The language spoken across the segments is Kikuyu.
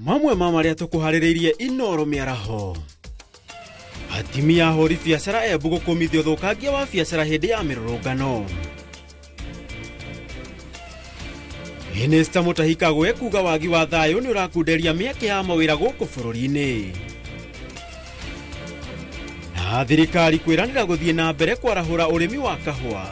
Mamwe ma marĩa tũkũharĩrĩirie Inoro mĩaraho. Atimia ahũri biacara Embu gũkũmithia ũthũkangia wa biacara hĩndĩ ya mĩrũrũngano. Minista Mutahi Kagwe kuga wagi wa thayũ nĩ ũrakunderia mĩeke ya mawĩra gũkũ bũrũri-inĩ. Na thirikari kwĩranĩra gũthiĩ na mbere kwarahũra ũrĩmi wa kahũa.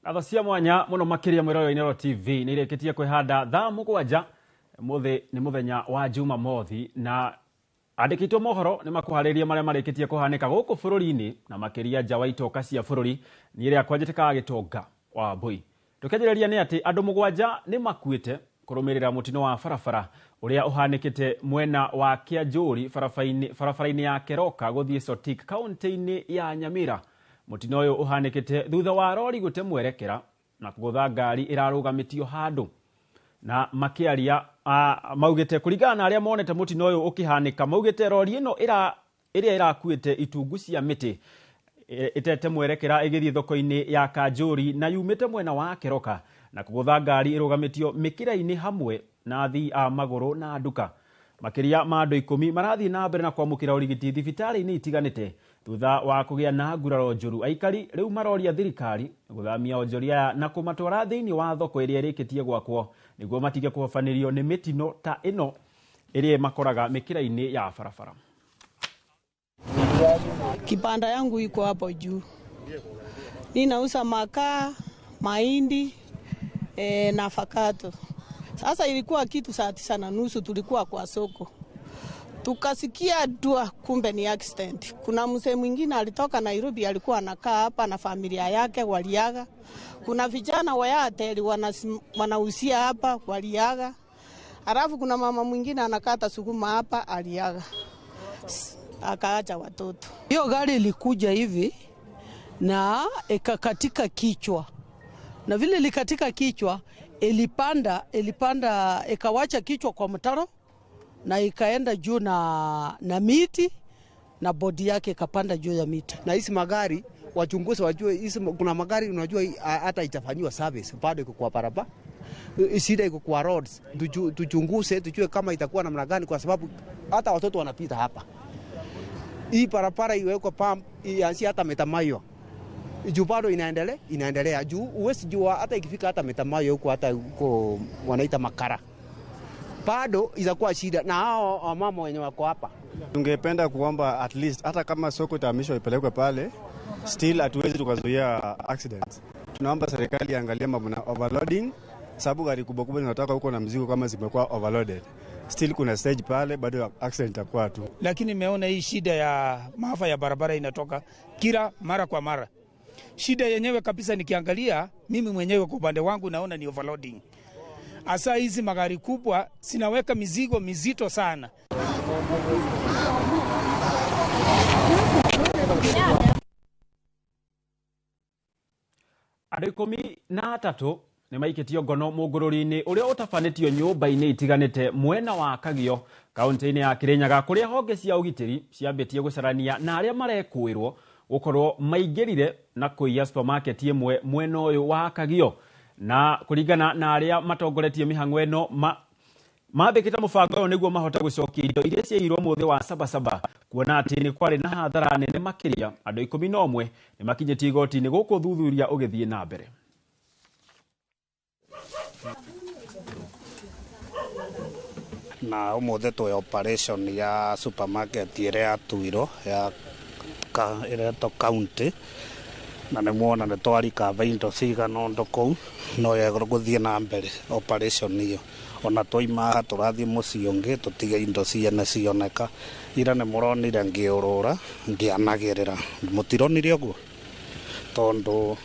Ngatho cia mwanya muno makiria mwĩroreri wa Inooro TV nĩ irĩkĩtie kwĩhanda thaa 7 mũthĩ nĩ mũthenya wa Jumamothi na andĩkĩtwo mohoro nĩ makũharĩria marĩa marĩkĩtie kũhanĩka gũkũ bũrũri-inĩ na makĩria nja wa itoka cia bũrũri. Niĩ rĩakwa njĩtĩkaga Gĩtonga wa Mbui. Tũkĩanjĩrĩria nĩ atĩ andũ 7 nĩ makuĩte kũrũmĩrĩra mũtino wa barabara ũrĩa ũhanĩkĩte mwena wa Kĩanjũri barabara-inĩ ya Keroka gũthiĩ Sotik kaunti-inĩ ya Nyamira. Mũtino ũyũ ũhanĩkĩte thutha wa rori gũte mwerekera na kũgũtha ngari ĩrarũgamĩtio handũ. Na makĩaria maugĩte kũringana na arĩa monete mũtino ũyũ ũkĩhanĩka, maugĩte rori ĩno ĩrĩa ĩrakuĩte itungu cia mĩtĩ ĩtete mwerekera ĩgĩthiĩ thoko-inĩ ya Kanjũri na yumĩte mwena wa Keroka na kũgũtha ngari ĩrũgamĩtio mĩkĩra-inĩ hamwe na athii a magũrũ na nduka. Makĩria ma andũ 10 marathiĩ na mbere na kwamũkĩra ũrigiti thibitarĩ-inĩ itiganĩte thutha wa kũgĩa na nguraro njũru. Aikari rĩu maroria thirikari gũthamia onjoria aya na kũmatwara thĩinĩ wa thoko ĩrĩa ĩrĩkĩtie gwakwo nĩguo matige kũhobanĩrio nĩ mĩtino ta ĩno ĩrĩa makoraga mĩkĩra-inĩ ya barabara. Kibanda yangu iko hapo juu. Ninauza makaa, mahindi, na avocado. Sasa ilikuwa kitu saa 9:30 tulikuwa kwa soko. Tukasikia dua, kumbe ni accident. Kuna mzee mwingine alitoka Nairobi, alikuwa anakaa hapa na familia yake, waliaga. Kuna vijana wa Airtel wanauzia hapa, waliaga. Alafu kuna mama mwingine anakata sukuma hapa, aliaga. Akaacha watoto. Hiyo gari ilikuja hivi na ikakatika kichwa. Na vile ilikatika kichwa, ilipanda ikawacha kichwa kwa mtaro na ikaenda juu na miti na bodi yake ikapanda juu ya miti. Na hizi magari wachunguze wajue, hizi kuna magari unajua hata itafanywa service bado iko kwa barabara. Shida iko kwa roads. Tuchunguze tujue kama itakuwa namna gani, kwa sababu hata watoto wanapita hapa. Hii barabara iwekwe pump ianzie hata Metamayo. Juu bado inaendelea juu uwezi jua hata ikifika hata Metamayo huko, hata huko wanaita Makara. Bado itakuwa shida na hao mama wenye wako hapa. Tungependa kuomba at least hata kama soko itahamishwa ipelekwe pale, still hatuwezi tukazuia accidents. Tunaomba serikali iangalie mambo na overloading, sababu gari kubwa kubwa zinatoka huko na mzigo kama zimekuwa overloaded. Still kuna stage pale bado accident itakuwa tu. Lakini nimeona hii shida ya maafa ya barabara inatoka kila mara kwa mara. Shida yenyewe kabisa nikiangalia mimi mwenyewe kwa upande wangu naona ni overloading. Asa hizi magari kubwa sinaweka mizigo mizito sana. Andũ 13 nĩ maikĩtio ngono mũngũrũri-inĩ ũrĩa ũtabanĩtio nyũmba-inĩ itiganĩte mwena wa Kagio kaunti-inĩ ya Kirinyaga kũrĩa honge cia ũgitĩri ciambĩtie gũcarania na arĩa marekũĩrwo gũkorwo maingĩrire na kũiya supermarket ĩmwe mwena ũyũ wa Kagio. Na kũringana na arĩa matongoretie mĩhang'o ĩno mambĩkĩte mũbango ũyũ nĩguo mahote gũcokia indo iria ciaiyirwo mũthĩ wa Sabasaba, kuona atĩ nĩ kwarĩ na hathara nene makĩria. Andũ 11 nĩ makinyĩtie igoti-inĩ gũkũ ũthuthuria ũgĩthiĩ na mbere. Na ũmũthĩ twĩ operation ya supermarket ĩrĩa yatuirwo ya ĩretwo county, na nĩ muona nĩ twarikaba indo cigana ũndũ kũu, no gũthiĩ na mbere operation ĩyo. Ona twaima haha tũrathiĩ mũciĩ ũngĩ tũtige indo ciene cioneka. Ira nĩ mũronire ngĩũrũra ngĩanagĩrĩra, mũtironire ũguo tondũ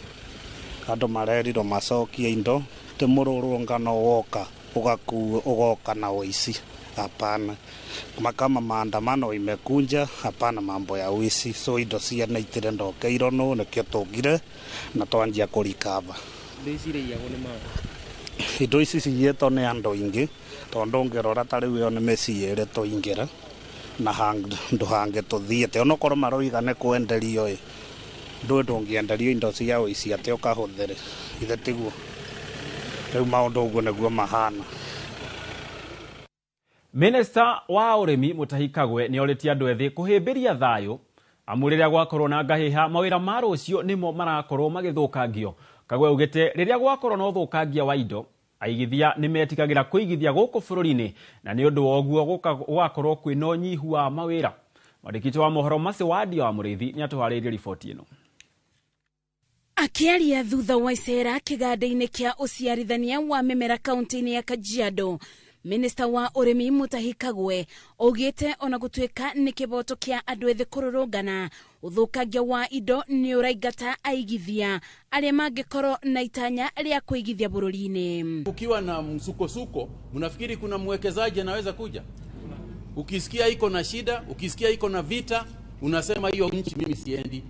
andũ marerirwo macokie indo, ti mũrũrũngano woka ũgoka na ũici. Hapana. Kama maandamano imekunja, hapana mambo ya wici. So indo ciene itirendokeirwo no nikio tungire na twanjia kũrikaba. Indo ici irĩiyagwo nĩ maũ? Indo ici ciyĩtwo nĩ andũ aingĩ tondũ ũngĩrora ta rĩu ĩyo nĩ mĩciĩ ĩrĩ tũingĩra na handũ hangĩ tũthiĩte onokorwo maroiga nĩ kwenderio ĩ ndũĩ ndũngĩenderio indo cia ũici atĩ ũkahũthĩre ithe tiguo rĩu maũndũ ũguo nĩguo mahana. Minista wa ũrĩmi Mutahi Kagwe nĩ orĩtie andũ ethĩ kũhĩmbĩria thayũ amu rĩrĩa gwakorwo na ngahĩha mawĩra ma rũciũ nĩmo marakorwo magĩthũkangio. Kagwe augĩte rĩrĩa gwakorwo na ũthũkangia wa indo aigithia nĩ metigagĩra kũigithia gũkũ bũrũri-inĩ na nĩ ũndũ wa ũguo gũgakorwo kwĩna ũnyihu wa mawĩra. Mwandĩki witũ wa mohoro Mercy Wandia wa Mũrĩithi nĩ atũharĩirie riboti ĩno. Akiaria thutha wa icera kĩganda-inĩ kĩa ũciarithania wa mĩmera kaunti-inĩ ya Kajiado, Minista wa ũrĩmi Mutahi Kagwe augĩte ona gũtuĩka nĩ kĩboto kĩa andũ ethĩ kũrũrũngana, ũthũkangia wa indo nĩ ũraingata aigithia arĩa mangĩkorwo na itanya rĩa kũigithia bũrũri-inĩ. Ukiwa na msukosuko, mnafikiri kuna mwekezaji anaweza kuja? Ukisikia iko na shida, ukisikia iko na vita, unasema hiyo nchi mimi siendi.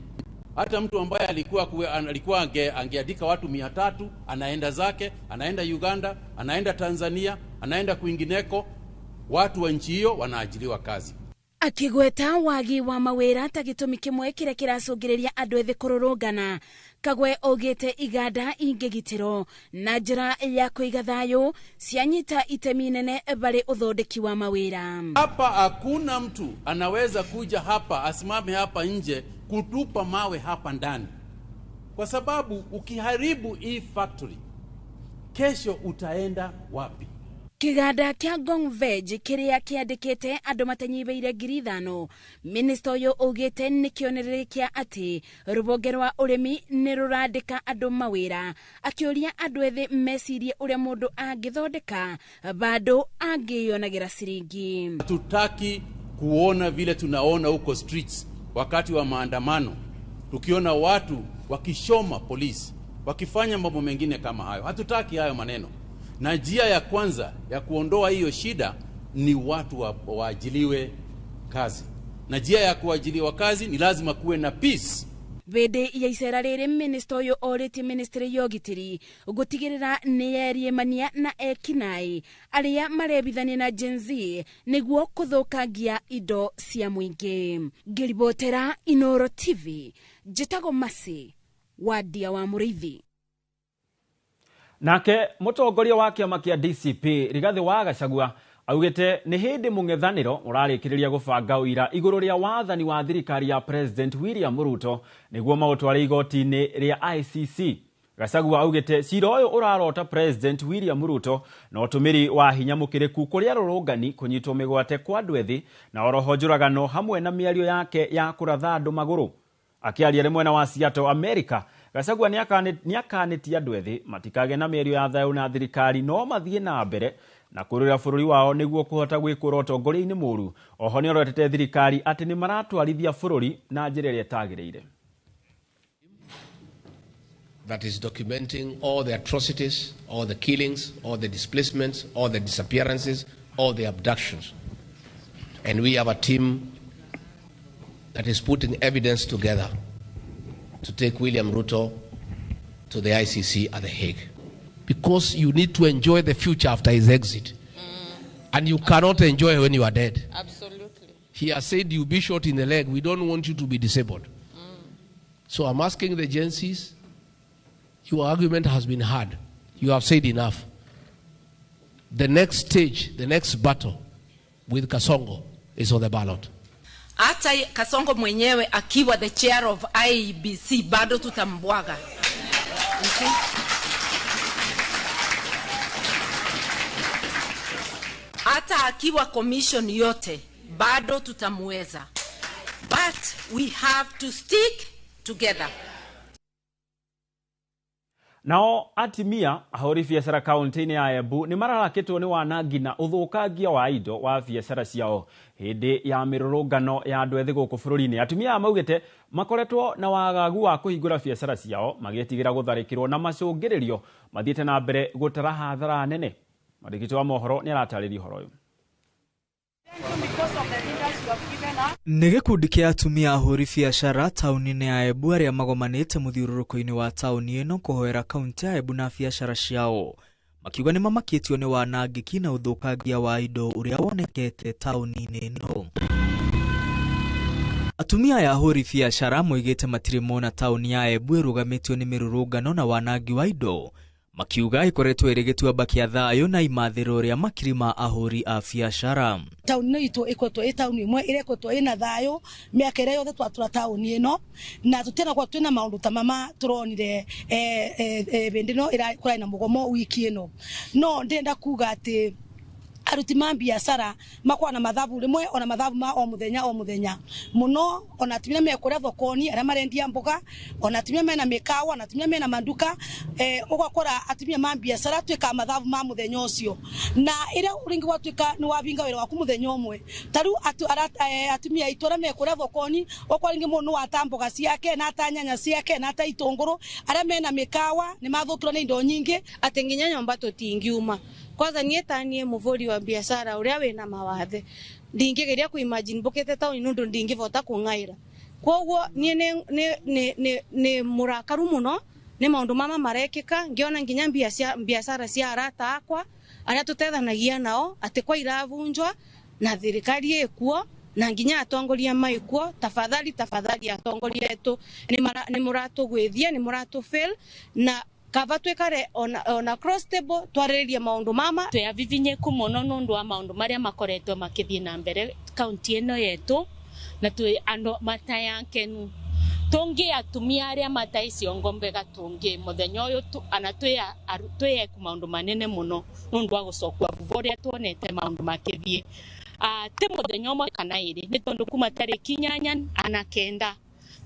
Hata mtu ambaye alikuwa angeandika watu 300 anaenda zake, anaenda Uganda, anaenda Tanzania, anaenda kwingineko, watu wa nchi hiyo wanaajiriwa kazi. Akigweta wagi wa mawĩra ta gĩtũmi kĩmwe kĩrĩa kĩracũngĩrĩria andũ ethĩ kũrũrũngana, Kagwe augĩte iganda ingĩgitĩrwo na njĩra ya kũiga thayũ cianyita itemi nene barĩ ũthondeki wa mawĩra. Hapa hakuna mtu anaweza kuja hapa asimame hapa nje kutupa mawe hapa ndani, kwa sababu ukiharibu hii factory kesho utaenda wapi? Kĩganda kĩa Ngong Veg kĩrĩa kĩandĩkĩte andũ matanyihĩire 5,000, minista ũyũ augĩte nĩ kĩonereria kĩa atĩ rũhonge rwa ũrĩmi nĩ rũrandĩka andũ mawĩra, akĩũria andũ ethĩ mecirie ũrĩa mũndũ angĩthondeka bado angĩyonagĩra ciringi. Hatutaki kuona vile tunaona huko streets wakati wa maandamano, tukiona watu wakishoma polisi, wakifanya mambo mengine kama hayo. Hatutaki hayo maneno. Na njia ya kwanza ya kuondoa hiyo shida ni watu waajiliwe kazi. Na njia ya kuajiliwa kazi ni lazima kuwe na peace. Hĩndĩ ya icera rĩrĩ minista ũyũ orĩtie ministry ya ũgitĩri gũtigĩrĩra nĩ yeriemania na ekinaĩ arĩa marebithania na Gen Z nĩguo kũthũkangia indo cia mũingĩ. Ngĩribotera Inooro TV, njĩtagwo Mercy Wandia wa Mũrĩithi. Nake mũtongoria wa kĩama kĩa DCP Rigathĩ wa Gachagua augĩte nĩ hĩndĩ mũng'ethanĩro ũrarĩkĩrĩria gũbanga ũira igũrũ rĩa wathani wa thirikari ya President William Ruto nĩguo maũtware igoti-inĩ rĩa ICC. Gachagua augĩte cira ũyũ ũrarota President William Ruto na ũtũmĩri wa hinya mũkĩrĩku kũrĩ arũrũngani kũnyitwo mĩgwate kwa andũ ethĩ na oroho njũragano hamwe na mĩario yake ya kũratha andũ magũrũ. Akĩaria rĩ mwena wa Seattle, America, Gachagua nĩakanĩtie andũ ethĩ matikagĩe na mĩario ya thayũ na thirikari no mathiĩ na mbere na kũrũĩra bũrũri wao nĩguo kũhota gwĩkũra ũtongoria-inĩ mũru. Oho nĩorotete thirikari atĩ nĩmaratwarithia bũrũri na njĩra ĩrĩa ĩtagĩrĩire. That is documenting all the atrocities, all the killings, all the displacements, all the disappearances, all the abductions. And we have a team that is putting evidence together to take William Ruto to the ICC at The Hague. Because you need to enjoy the future after his exit. And you cannot enjoy when you are dead. Absolutely. He has said you'll be shot in the leg. We don't want you to be disabled. So I'm asking the Gen Zs, your argument has been heard. You have said enough. The next stage, the next battle with Kasongo is on the ballot. Hata Kasongo mwenyewe akiwa the chair of IEBC bado tutambwaga. You see? Hata akiwa commission yote bado tutamweza. But we have to stick together. Nao atimia ahũri biacara kaunti-inĩ ya Embu nĩ mararakĩtwo nĩ wanangi na ũthũkangia wa indo wa biacara ciao hĩndĩ ya mĩrũrũngano ya andũ ethĩ gũkũ bũrũri-inĩ. Atumia aya maugĩte makoretwo na wagagu wa kũhingũra biacara ciao magĩtigĩra gũtharĩkĩrwo na macũngĩrĩrio mathiĩte na mbere gũtara hathara nene. Mwandĩki wa mohoro nĩ aratarĩria ũhoro ũyũ. Nĩ gĩkundi kĩa atumia ahũri biacara taũni-inĩ ya Embu arĩa magomanĩte mũthiũrũrũko-inĩ wa taũni ĩno kũhoera kaunti ya Embu na biacara ciao, makiuga nĩ mamakĩtio nĩ wanangĩki na ũthũkangia wa indo ũrĩa wonekete taũni-inĩ ĩno. Atumia aya ahũri biacara moigĩte matirĩ mona taũni ya Embu ĩrũgamĩtio nĩ mĩrũrũngano na wanangi wa indo, makiuga ĩkoretwo ĩrĩ gĩtuamba kĩa thayũ na imathĩro rĩa makiri ma ahũri a biacara. Taũni ĩno itũ ĩkoretwo ĩ taũni ĩmwe ĩrĩa ĩkoretwo ĩna thayũ mĩaka ĩrĩa yothe twatũra taũni ĩno, na tũtianakorwo twĩna maũndũ ta mama tũronire hĩndĩ ĩno kũrarĩ na mũgomo wiki ĩno. No ndĩrenda kuga atĩ aruti ma biacara makoragwo na mathabu rimwe ona mathabu ma o muthenya o muthenya muno, ona atumia me kuria thokoni aria marendia mboga, ona atumia mena mikawa, ona atumia mena manduka, ugakora atumia ma biacara twika mathabu ma muthenya ucio, na ira ringi gwatuika ni wabinga wira waku muthenya umwe taru atumia aitu aria me kuria thokoni okwa ringi mundu wata mboga ciake na ata nyanya ciake na ata itunguru, aria mena mikawa ni mathukirwo ni indo nyingi ati nginya nyomba tutingiuma. Kwanza nie tanie muvuri wa biashara uria wina mawathe ndingigeria ku imagine mbukite tauni nundu ndingivota kung'aira. Koguo nie ni murakaru muno ni maundu mama marekika, ngiona nginya biashara cia arata akwa aria tutethanagia nao ati kwa iravunjwa na thirikari ikuo na nginya atongoria maikuo. Tafadhali tafadhali atongoria etu ni muratugwithia, ni muratufail, na kava twikare ona cross table twarĩrĩrie maũndũ mama. Twĩ avivinyeku mũno nũndũ wa maũndũ marĩa makoretwo makĩthiĩ na mbere kaunti ĩno yetu, na twĩ andũ matayakenu tũngĩ atumia arĩa matarĩ ciongo mbega tũngĩ mũthenya ũyũ ana twĩ eku maũndũ manene mũno nũndũ wa gũcokua vuva ũrĩa tuonete maũndũ makĩthiĩ ti mũthenya ũmwe kana ĩrĩ, nĩ tondũ kuma tarĩki 8 ana 9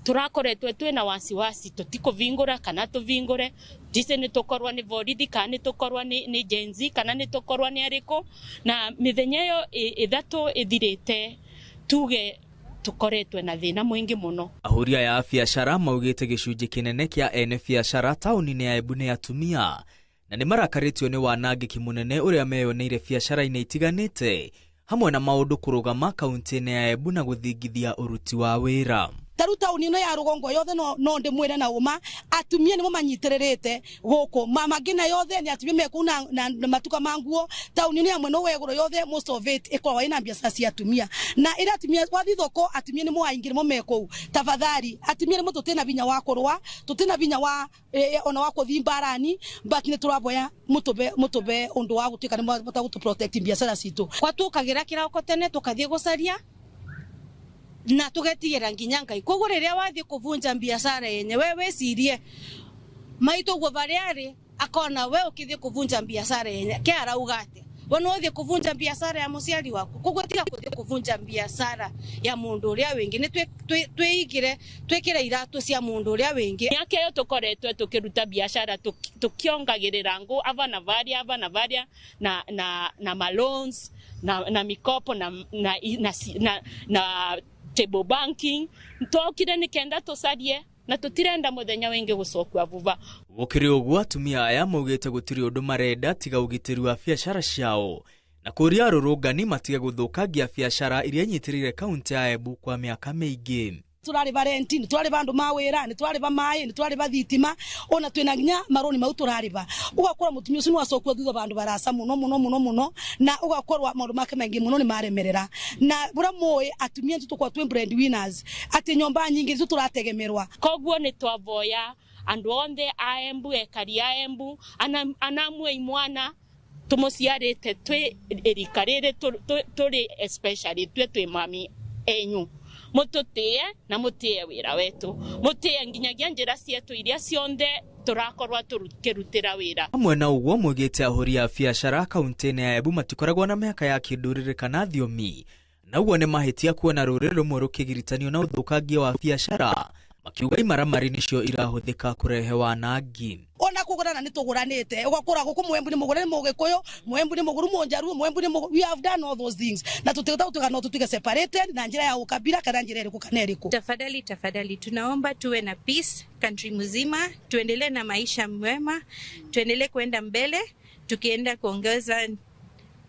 turakoretwe twina wasiwasi tutikuvingura kana tuvingure jise ni tukorwa ni borithi kana ni tukorwa ni Gen Z kana ni tukorwa ni ariko, na mithenya yo ithatu ithirite tuge tukoretwe na thina mwingi muno. Ahũri aya a biacara maugĩte gĩcunjĩ kĩnene kĩa ene biacara taũni-inĩ ya Embu nĩ atumia, na nĩ marakarĩtio nĩ wanangĩki mũnene ũrĩa meyoneire biacara-inĩ itiganĩte hamwe na maũndũ kũrũgama kaunti-inĩ ya Embu na gũthingithia ũruti wa wĩra. Taru tauni ino ya rugongo yothe no ndimwire na uma atumia nimo manyitirĩrĩte gũkũ mama ngina yothe ni atumia meku na matuka manguo tauni ino ya mwena wa igũrũ yothe most of it ikoragwo ina biacara cia atumia, na ira atumia wathi thoko atumia nimo aingĩ nimo mekũu. Tafadhali atumia nimo tũtina vinya wa kũrũa, tũtina vinya wa ona wa kũthi mbarani, but nĩ tũraboya mũtũbe ũndũ wa gũtuĩka nĩ mwahota gũtũ protect biacara citũ. Kwa tũkagira kĩroko tene tũkathiĩ gũcaria na tugetigira nginya Ngai. Koguo riria wathie kuvunja biashara yenye we wecirie maito guo varia ari akona we ukithie kuvunja biashara yenye ke arauga atia we no uthie kuvunja biashara ya muciari waku. Koguo tiga kuthie kuvunja biashara ya mundu uria wingi, ni twigire twikire iratu cia mundu uria wingi. Miaka iyo tukoretwe tukiruta biashara tukiongagirira ngu ava na varia ava na varia na na na maloans na mikopo na na na, na, na table banking twokire ni kenda tucarie na tutirenda muthenya wingi gucokua vuva. Gukiri uguo atumia aya maugite gutiri undu marenda tiga ugitiri wa biacara ciao na kuria arũrũngani matige guthukangia biacara iria inyitirire kaunti ya Embu kwa miaka miingi. Turarĩva renti, nĩ turarĩva andũ ma wĩra, nĩ turarĩva maĩ, nĩ turarĩva thitima, ona twĩna nginya marũni mau turarĩva. Ũgakora mũtumia ũcio nĩwacokua thutha vandũ barasa mũno mũno mũno mũno, na ũgakorwo maũndũ make maingĩ mũno nĩ maremerera. Na bũrĩa mũĩ atumia nĩ tũkoragwo twĩ bread winners, atĩ nyũmba nyingĩ nĩcio tũrategemerwa. Koguo nĩ twavoya andũ othe a Embu, ekari a Embu, anamwe imwana tũmũciarĩte twĩ rika rĩrĩ tũrĩ especially twĩ mami enyu mututie na mutie wira wetu, mutie nginyagia njira cietu iria cionthe turakorwa tukirutira wira. Hamwe na uguo mwigite ahũri a biacara kaunti-inĩ ya Embu matikoragwo na mĩhaka ya kĩndũrĩrĩ kana thiomi, na uguo nĩ mahĩtia kuona rũrĩrĩ rũmwe rũkĩgiritanio na ũthũkangia wa biacara, makiuga imaramari nicio irahũthĩka kũrehe wanangi. Ona kugurana ni tuguranite, ugakora guku Mwembu ni mugure ni Mugikuyu, Mwembu ni muguru Munjaruo, Mwembu ni we have done all those things, na tutiguta tuga no tutuike separated na njira ya ukabila kana njira iriku kana iriku. Tafadhali tafadhali tunaomba tuwe na peace country mzima, tuendelee na maisha mema, tuendelee kwenda mbele, tukienda kuongeza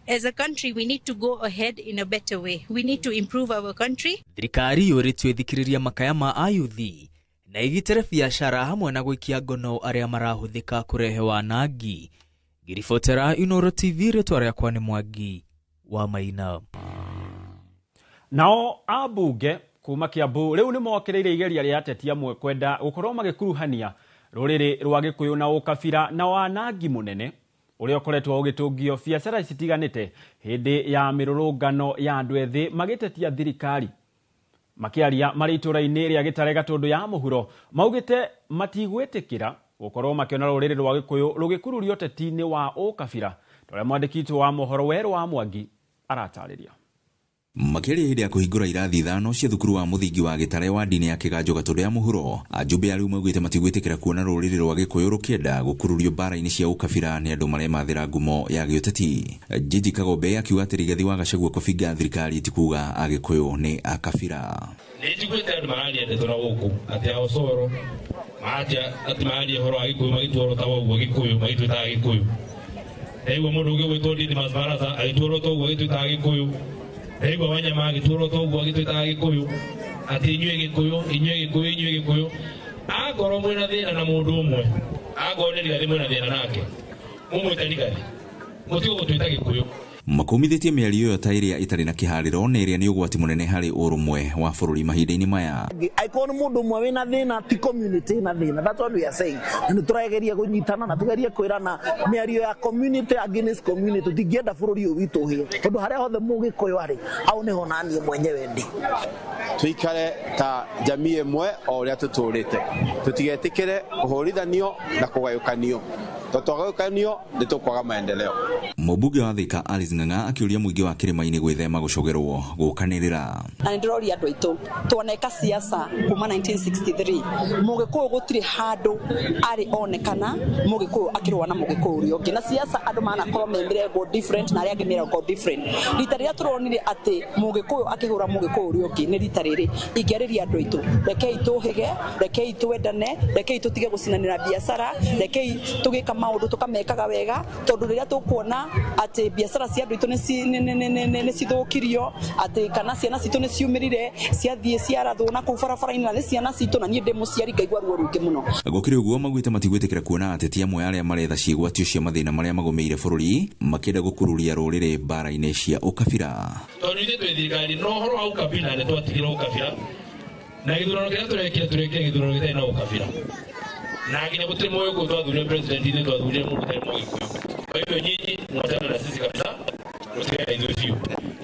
As a country, we need to go ahead in a better way. We need to improve our country. Thirikari yũrĩtio ĩthikĩrĩria makaya ma ayuthi na ĩgitĩre biacara hamwe na gũikia ngono arĩa marahũthĩka kũrehe wanangi. Ngĩribotera Inooro TV, rĩtwa rĩakwa nĩ Mwangi wa Maina. Nao ambunge kuma Kiambu rĩu nĩ mokĩrĩire igeria rĩa ateti amwe kwenda gũkorwo magĩkuruhania rũrĩrĩ rwa Gĩkũyũ na ũkabira na wanangi mũnene ũrĩa ũkoretwo ũgĩtũngio biacara citiganĩte hĩndĩ ya mĩrũrũngano ya andũ ethĩ magĩtetia thirikari. Makĩaria marĩ itũũra-inĩ rĩa Gĩtare Gatũndũ ya mũhuro maugĩte matigwĩtĩkĩra gũkorwo makĩona rũrĩrĩ rwa Gĩkũyũ rũgĩkururio ũteti-inĩ wa ũkabira, ta ũrĩa mwandĩki witũ wa mohoro Werũ wa Mwangi aratarĩria. Makĩaria hĩndĩ ya kũhingũra irathi 5 cia thukuru wa mũthingi wa Gĩtare wa ndini ya Kĩganjo Gatũndũ ya mũhuro, ajumbe arĩa maugĩte matigwĩtĩkĩra kuona rũrĩrĩ rwa Gĩkũyũ rũkĩenda gũkururio mbara-inĩ cia ũkabira nĩ andũ maremathĩra ngumo ya gĩũteti. Jiji Kagombe akiuga atĩ Rigathi wa Gachagua kũbinga thirikari ti kuga Agĩkũyũ nĩ akabira. Nĩ njiguĩte andũ mararia ndeto na gũkũ atĩ a Osoro atĩ mararia ũhoro wa Gĩkũyũ magĩtua ta ũguo Gĩkũyũ magĩtuĩtaga Gĩkũyũ. Ndaigua mũndũ ũngĩ ũgwĩtwo Didmus Barasa agĩtua ta ũguo agĩtuĩtaga Gĩkũyũ. Ndaigua Wanyama agĩtua ta ũguo agĩtuĩtaga Gĩkũyũ, atĩ inyuĩ Gĩkũyũ, inyuĩ Gĩkũyũ, inyuĩ Gĩkũyũ. Angorwo mwĩna thĩna na mũndũ ũmwe, angorwo nĩ Rigathi mwĩna thĩna nake, mũmwĩte Rigathi, mũtigũgũtuĩta Gĩkũyũ. Makumithĩtie mĩario ĩyo ta ĩrĩa ĩtarĩ na kĩharĩro na ĩrĩa nĩ ũgwati mũnene harĩ ũrũmwe wa bũrũri mahinda-inĩ maya. Angĩkorwo nĩ mũndũ ũmwe wĩna thĩna, ti community ĩna thĩna. That's what we are saying. Na nĩ tũrageria kũnyitana na tũgerie kwĩrana mĩario ya community against community. Tũtingĩenda bũrũri ũyũ witũ ũhĩe, tondũ harĩa hothe Mũgĩkũyũ arĩ, hau nĩho naniĩ mwenyewe ndĩ. Tuikare ta jamii ĩmwe o ũrĩa tũtũrĩte, tũtigetĩkĩre kũhũrithanio na kũgayũkanio, tondũ twagayũkanio nĩ tũkwaga maendeleo. Mũmbunge wa Thika Alice Ng'ang'a akĩũria mũingĩ wa kĩrĩma-inĩ gwĩthema gũcogerwo gũkanĩrĩra. Na nĩ ndĩroria andũ aitũ tuoneka siasa kuma 1963 Mũgĩkũyũ gũtirĩ handũ arĩ onekana Mũgĩkũyũ akĩrũa na Mũgĩkũyũ ũrĩa ũngĩ, na siasa andũ manakorwo me mĩrengo different na arĩa angĩ mĩrengo different. Rita rĩrĩa tũronire atĩ Mũgĩkũyũ akĩhũra Mũgĩkũyũ ũrĩa ũngĩ nĩ rita rĩrĩ. Ingĩarĩria andũ aitũ, rekei tũhĩge, rekei twendane, rekei tũtige gũcinanĩra biacara, rekei tũgĩka maũndũ tũkamekaga wega, tondũ rĩrĩa tũkuona atĩ biacara cia andũ aitũ nĩ cithũkirio, atĩ kana ciana citũ nĩ ciumĩrire ciathiĩ ciarathwo na kũu barabara-inĩ, na nĩ ciana citũ, na niĩ ndĩ mũciari ngaigua ruo rũingĩ mũno. Gũkĩrĩ ũguo maugĩte matigwĩtĩkĩra kuona ateti amwe arĩa maretha ciĩgwatio cia mathĩna marĩa magũmĩire bũrũri makĩenda gũkururia rũrĩrĩ mbara-inĩ cia ũkabira. Tondũ ithuĩ twĩ thirikari no ũhoro wa ũkabira nĩ twatigire ũkabira, na gĩthurano kĩrĩa tũrekire tũrekire gĩthurano gĩtarĩ na ũkabira, na nginya gũtirĩ Mũgĩkũyũ twathurire president, ithuĩ twathurire mũndũ ũtarĩ Mũgĩkũyũ. Kwa hivyo nyinyi mwachana na sisi kabisa, mũtigane na ithuĩ biũ.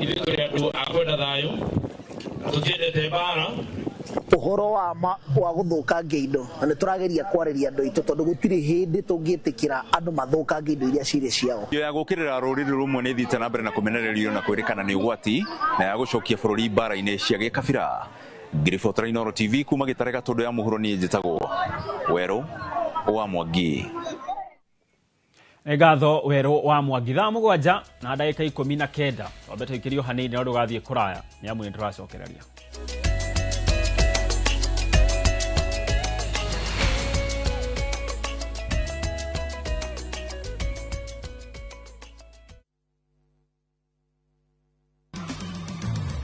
Ithuĩ tũrĩ andũ a kwenda thayũ, na tũtiendete mbara. Ũhoro wa ma wa gũthũkangia indo, na nĩ tũrageria kwarĩria andũ aitũ, tondũ gũtirĩ hĩndĩ tũngĩtĩkĩra andũ mathũkangie indo iria cirĩ ciao. Ya gũkĩrĩra rũrĩrĩ rũmwe nĩ ĩthiĩte na mbere na kũmenererio na kwĩrĩkana nĩ ũgwati na ya gũcokia bũrũri mbara-inĩ cia gĩkabira. Ngĩribotera Inooro TV kuma Gĩtare Gatũndũ ya mũhuro, niĩ njĩtagwo Werũ wa Mwangi. Ngatho Werũ wa Mwangi. Thaa 7 na ndagĩka 19 twambe tũikĩrio hanini no ndũgathiĩ kũraya nĩ amu nĩ tũracokereria.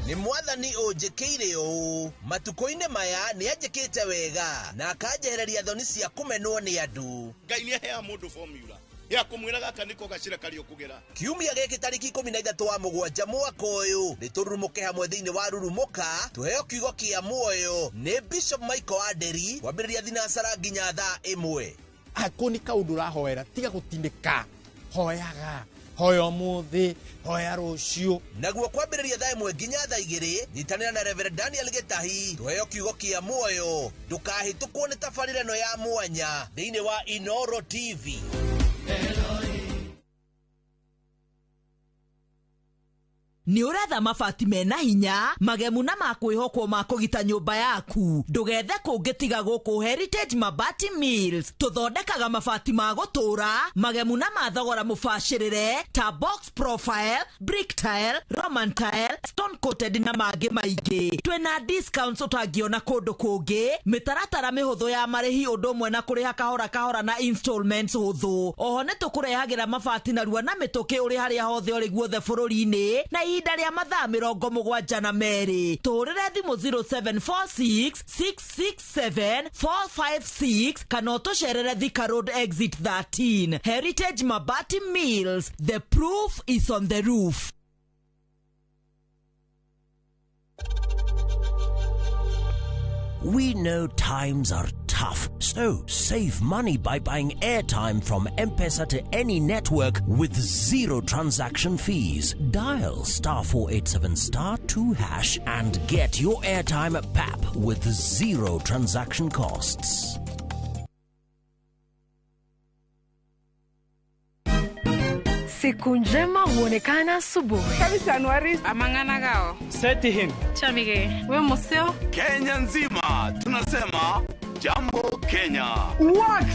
Nĩ mwathani ũnjĩkĩire ũũ matukũ-inĩ maya nĩ anjĩkĩte wega na akanjehereria thoni cia kũmenwo nĩ andũ. Ngai nĩ aheaga mũndũ formula ya kũmwĩra gaka nĩko gacĩra karĩa ũkũgera. Kiumia gĩkĩ tarĩki 13 wa mũgwanja mwaka ũyũ nĩ tũrurumũke hamwe thĩinĩ wa Rurumũka tũheo kiugo kĩa muoyo nĩ Bishop Michael Aderi kwambĩrĩria thinacara nginya thaa 1. Angĩkorwo nĩ kaũndũ ũrahoera tiga gũtindĩka, hoyaga, hoya ũmũthĩ, hoya rũciũ. Naguo kwambĩrĩria thaa 1 nginya thaa 2 nyitanĩra na Reverend Daniel Gĩtahi tũheo kiugo kĩa muoyo. Ndũkahĩtũkwo nĩ tabarĩra ĩno ya mwanya thĩinĩ wa Inooro TV. Nĩ ũretha mabati mena hinya, magemu na ma kwĩhokwo ma kũgita nyũmba yaku. Ndũgethe kũngĩ tiga gũkũ Heritage Mabati Mills. Tũthondekaga mabati ma gũtũũra, magemu na ma thogora mũbacĩrĩre ta box profile, brick tile, Roman tile, stone coated na mangĩ maingĩ. Twĩna discounts ũtangĩona kũndũ kũngĩ, mĩtaratara mĩhũthũ ya marĩhi ũndũ ũmwe na kũrĩha kahora kahora na installments hũthũ. Oho nĩ tũkũrehagĩra mabati narua na mĩtũkĩ ũrĩ harĩa hothe ũrĩ guothe bũrũri-inĩ na ihinda rĩa mathaa 72. Tũhũrĩre thimũ 0746 667 456 kana ũtũcerere Thika Road exit 13. Heritage Mabati Mills, the proof is on the roof. We know times are tough, so save money by buying airtime from M-Pesa to any network with zero transaction fees. Dial *487*2# and get your airtime at PAP with zero transaction costs. Siku njema huonekana asubuhi. Amanganagao. Seti him. Chamige. We museo. Kenya nzima tunasema jambo Kenya. Wax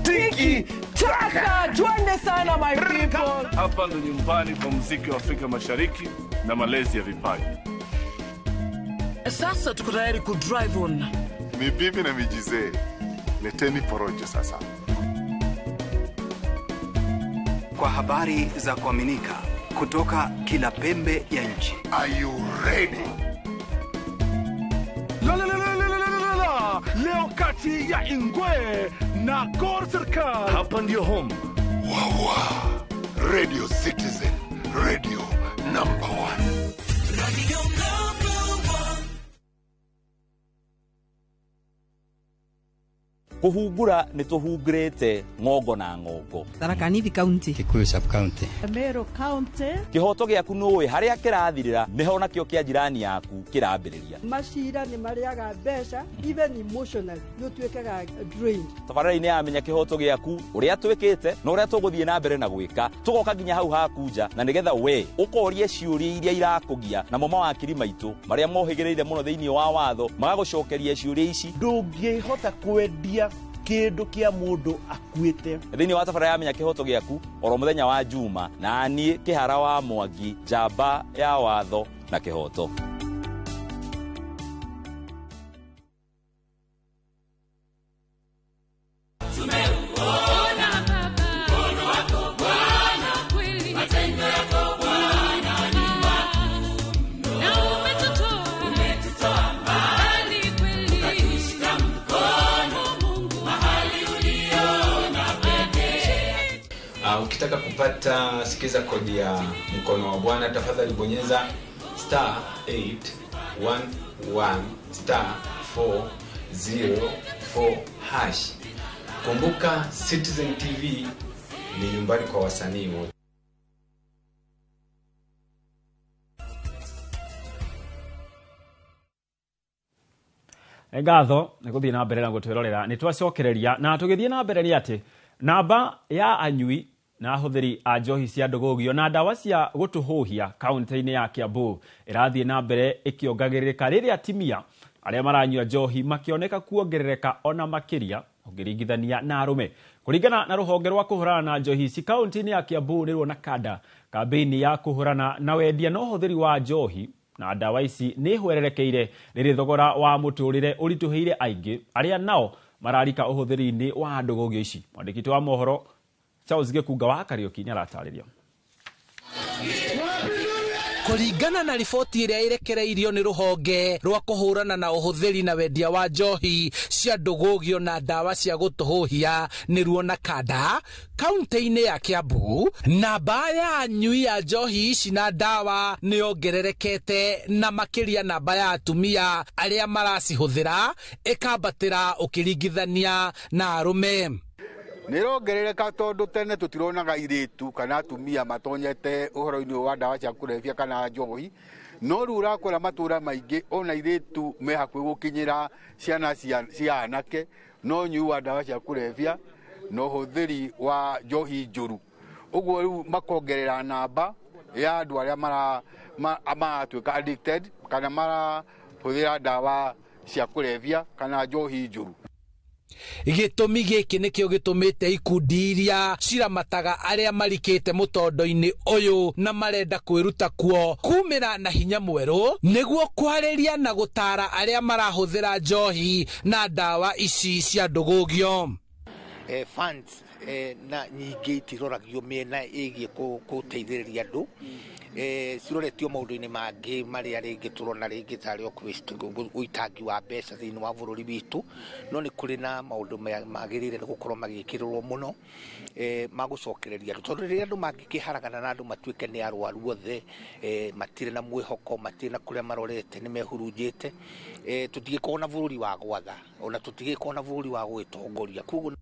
tiki taka, twende sana my people. Hapa ndo nyumbani kwa muziki wa Afrika Mashariki na malezi ya vipaji. Sasa tuko tayari ku drive on. Ni bibi na mijizee. Leteni porojo sasa. Kwa habari za kuaminika kutoka kila pembe ya nchi. Are you ready? La la la la la la la. Leo kati ya Ingwe na Gor Serikal. Hapa ndio home. Wawa. Radio Citizen, radio number 1. Radio number 1. Kuhungura nĩ tũhungurĩte ng'ongo na ng'ongo. Tharaka Nithi County, Kikuyu Sub County, Meru County. Kĩhoto gĩaku nũĩ harĩa kĩrathirĩra nĩho nakĩo kĩa jirani yaku kĩrambĩrĩria. Macira nĩ marĩaga mbeca, even emotionally nĩ ũtuĩkaga drained. Tabarĩra-inĩ ya Menya Kĩhoto Gĩaku ũrĩa twĩkĩte na ũrĩa tũgũthiĩ na mbere na gwĩka, tũgoka nginya hau haku nja na nĩgetha we ũkorie ciũria iria irakũgia, namo mawakiri maitũ marĩa mohĩgĩrĩire mũno thĩinĩ wa watho magagũcokeria ciũria ici. Ndũngĩhota kwendia kĩndũ kĩa mũndũ akuĩte. Thĩinĩ wa tabarĩra ya Menya Kĩhoto Gĩaku oro mũthenya wa Juma, na niĩ Kĩhara wa Mwangi, njamba ya watho na kĩhoto. Ukitaka kupata sikiza kodi ya mkono wa Bwana, tafadhali bonyeza *811*404#. Kumbuka Citizen TV ni nyumbani kwa wasanii wote. Ngatho nĩ gũthiĩ na mbere na gũtwĩrorera. Nĩ twacokereria na tũgĩthiĩ na mbere nĩ atĩ namba ya anyui na ahũthĩri a njohi cia ndũgũgio na ndawa cia gũtũhũhia kaunti-inĩ ya Kiambu ĩrathiĩ na mbere ĩkĩongagĩrĩrĩka rĩrĩa atumia arĩa maranyua njohi makĩoneka kuongerereka ona makĩria ũngĩringithania na arũme. Kũringana na rũhonge rwa kũhũrana na njohi ici kaunti-inĩ ya Kiambu nĩruo na kanda kambĩini ya kũhũrana na wendia na ũhũthĩri wa njohi na ndawa ici nĩ hwererekeire rĩrĩ thogora wa mũtũrĩre ũritũhĩire aingĩ arĩa nao mararika ũhũthĩri-inĩ wa ndũgũgio ici. Mwandĩki wa mohoro Charles Gĩkunga wa Kariũki nĩaratarĩria. Kũringana na riboti ĩrĩa ĩrekereirio nĩ rũhonge rwa kũhũrana na ũhũthĩri na wendia wa njohi cia ndũgũgio na ndawa cia gũtũhũhia nĩruo na kanda kaunti-inĩ ya Kiambu, namba ya anyui a njohi ici na ndawa nĩ yongererekete na makĩria namba ya atumia arĩa maracihũthĩra ĩkambatĩra ũkĩringithania na arũme. Nĩrongerereka tondũ tene tũtironaga irĩtu kana atumia matonyete ũhoro-inĩ wa ndawa cia kũrebia kana njohi, no rĩu ũrakora matũra maingĩ ona irĩtu me hakuhĩ gũkinyĩra ciana cia anake no ũnyui wa ndawa cia kũrebia na ũhũthĩri wa njohi njũru, ũguo rĩu makongerera namba ya andũ arĩa maratuĩka addicted kana marahũthĩra ndawa cia kũrebia kana njohi njũru. Gĩtũmi gĩkĩ nĩkĩo gĩtũmĩte ikundi iria ciramataga arĩa marikĩte mũtondo-inĩ ũyũ na marenda kwĩruta kuo kumĩra na hinya mwerũ nĩguo kwarĩria na gũtara arĩa marahũthĩra njohi na ndawa ici cia ndũgũgio. Funds na nyingĩ itiroragio mĩena ĩgiĩ gũteithĩrĩria andũ, ciroretio maũndũ-inĩ mangĩ marĩa rĩngĩ tũrona rĩngĩ tarĩ ũitangi wa mbeca thĩinĩ wa bũrũri witũ, no nĩ kũrĩ na maũndũ magĩrĩire nĩ gũkorwo magĩkĩrĩrwo mũno ma gũcokereria andũ, tondũ rĩrĩa andũ mangĩkĩharagana na andũ matuĩke nĩ arwaru othe, matirĩ na mwĩhoko, matirĩ na kũrĩa marorete, nĩ mehurunjĩte, tũtigĩkorwo na bũrũri wa gwatha ona tũtigĩkorwo na bũrũri wa gwĩtongoria. Koguo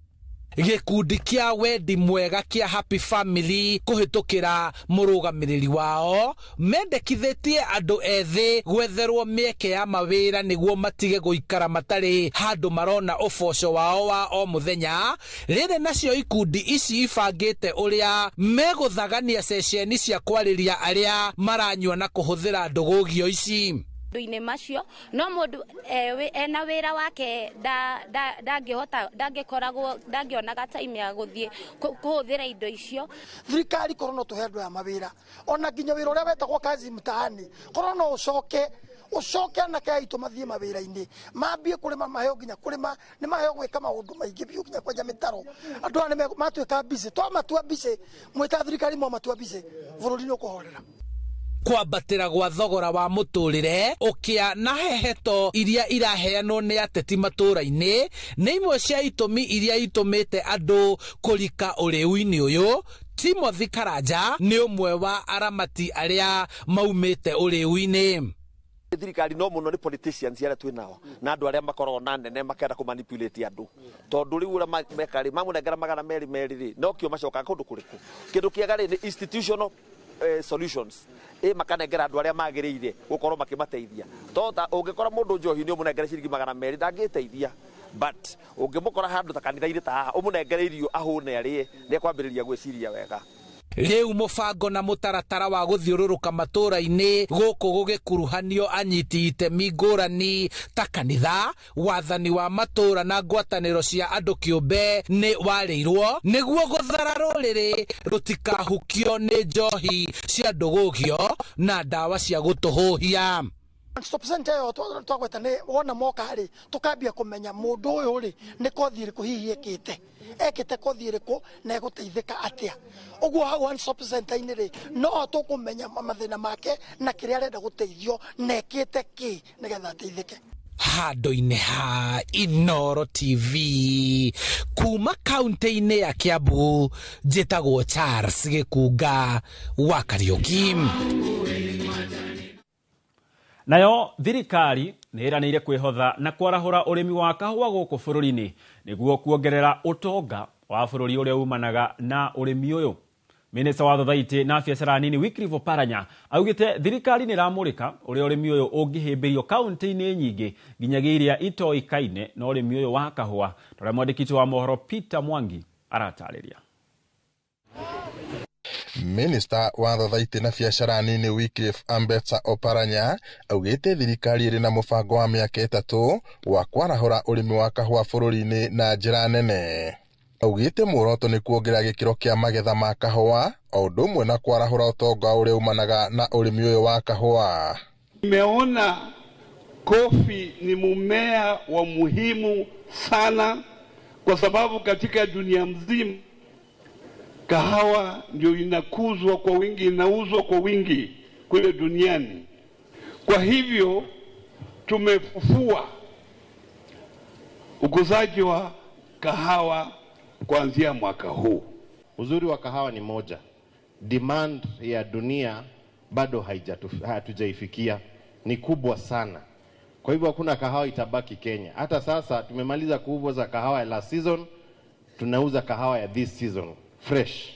gĩkundi kĩa wendi mwega kĩa Happy Family kũhĩtũkĩra mũrũgamĩrĩri wao mendekithĩtie andũ ethĩ gwetherwo mĩeke ya mawĩra nĩguo matige gũikara matarĩ handũ marona ũboco wao wa o mũthenya. Rĩrĩ nacio ikundi ici ibangĩte ũrĩa megũthagania ceceni cia kwarĩria arĩa maranyua na kũhũthĩra ndũgũgio ici. Maũndũ-inĩ macio no mũndũ ena wĩra wake ndangĩhota, ndangĩkoragwo, ndangĩonaga time ya gũthiĩ kũhũthĩra indo icio. Thirikari korwo no tũhe andũ aya mawĩra, ona nginya wĩra ũrĩa wetagwo kazi mtaani, korwo no ũcoke anake aitũ mathiĩ mawĩra-inĩ, mambie kũrĩma, maheo nginya kũrĩma, nĩ maheo gwĩka maũndũ maingĩ biũ, nginya kwenja mĩtaro. Andũ aya nĩ matuĩka busy, twamatua busy, mwĩta thirikari mwamatua busy, bũrũri nĩ ũkũhorera. Kwambatĩra gwa thogora wa mũtũrĩre, ũkĩa na heheto iria iraheanwo nĩ ateti matũũra-inĩ nĩ imwe cia itũmi iria itũmĩte andũ kũrika ũrĩu-inĩ ũyũ. Timothy Karanja nĩ ũmwe wa aramati arĩa maumĩte ũrĩu-inĩ. Thirikari no mũno nĩ politicians arĩa twĩ nao na andũ arĩa makoragwo na nene makenda kũmanipulate andũ, tondũ rĩu ũrĩa meka rĩ, mamũnengera 200 merĩ rĩ, no kĩo macokaga kũndũ kũrĩkũ. Kĩndũ kĩega rĩ nĩ institutional solutions, makanengera andũ arĩa magĩrĩire gũkorwo makĩmateithia. Tota ũngĩkora mũndũ njohi nĩ ũmũnengere ciringi 200 ndangĩteithia, but ũngĩmũkora handũ ta kanitha-inĩ ta haha ũmũnengere irio ahũne arĩe, nĩ ekwambĩrĩria gwĩciria wega. Rĩu mũbango na mũtaratara wa gũthiũrũrũka matũũra-inĩ gũkũ gũgĩkuruhanio anyiti itemi ngũrani ta kanitha, wathani wa matũũra na ngwatanĩro cia andũ kĩũmbe nĩ warĩirwo nĩguo gũthara rũrĩrĩ rũtikahukio nĩ njohi cia ndũgũgio na ndawa cia gũtũhũhia. Stop center ĩyo twagweta nĩ wona moka rĩ, tũkambia kũmenya mũndũ ũyũ rĩ nĩ kothi ĩrĩkũ hihi ekĩte, ekĩte kothi ĩrĩkũ na egũteithĩka atĩa. Ũguo hau one stop center-inĩ rĩ, no tũkũmenya mathĩna make na kĩrĩa arenda gũteithio na ekĩte kĩ nĩgetha ateithĩke. Handũ-inĩ ha Inooro TV kuma kaunti-inĩ ya Kiambu, njĩtagwo Charles Gĩkunga wa Kariũki. Nayo thirikari nĩ ĩranĩire kwĩhotha na kwarahũra ũrĩmi wa kahũa gũkũ bũrũri-inĩ nĩguo kuongerera ũtonga wa bũrũri ũrĩa umanaga na ũrĩmi ũyũ. Minista wa Thothaitĩ na biacara nini Wycliffe Oparanya augĩte thirikari nĩ ĩramũrĩka ũrĩa ũrĩmi ũyũ ũngĩhĩmbĩrio kaunti-inĩ nyingĩ nginyagia iria itoĩkaine na ũrĩmi ũyũ wa kahũa. Ta ũrĩa mwandĩki witũ wa mohoro Peter Mwangi aratarĩria. Minista wa Thothaitĩ na biacara nini Wycliffe Ambetsa Oparanya augĩte thirikari ĩrĩ na mũbango wa mĩaka 3 wa kwarahũra ũrĩmi wa kahũa bũrũri-inĩ na njĩra nene. Augĩte muoroto nĩ kuongerera gĩkĩro kĩa magetha ma kahũa o ũndũ ũmwe na kwarahũra ũtonga ũrĩa umanaga na ũrĩmi ũyũ wa kahũa. Nimeona kofi ni mmea wa muhimu sana kwa sababu katika dunia mzima kahawa ndio inakuzwa kwa wingi, inauzwa kwa wingi kule duniani. Kwa hivyo tumefufua ukuzaji wa kahawa kuanzia mwaka huu. Uzuri wa kahawa ni moja, demand ya dunia bado hatujaifikia, ni kubwa sana. Kwa hivyo hakuna kahawa itabaki Kenya. Hata sasa tumemaliza kuuza kahawa ya last season, tunauza kahawa ya this season fresh.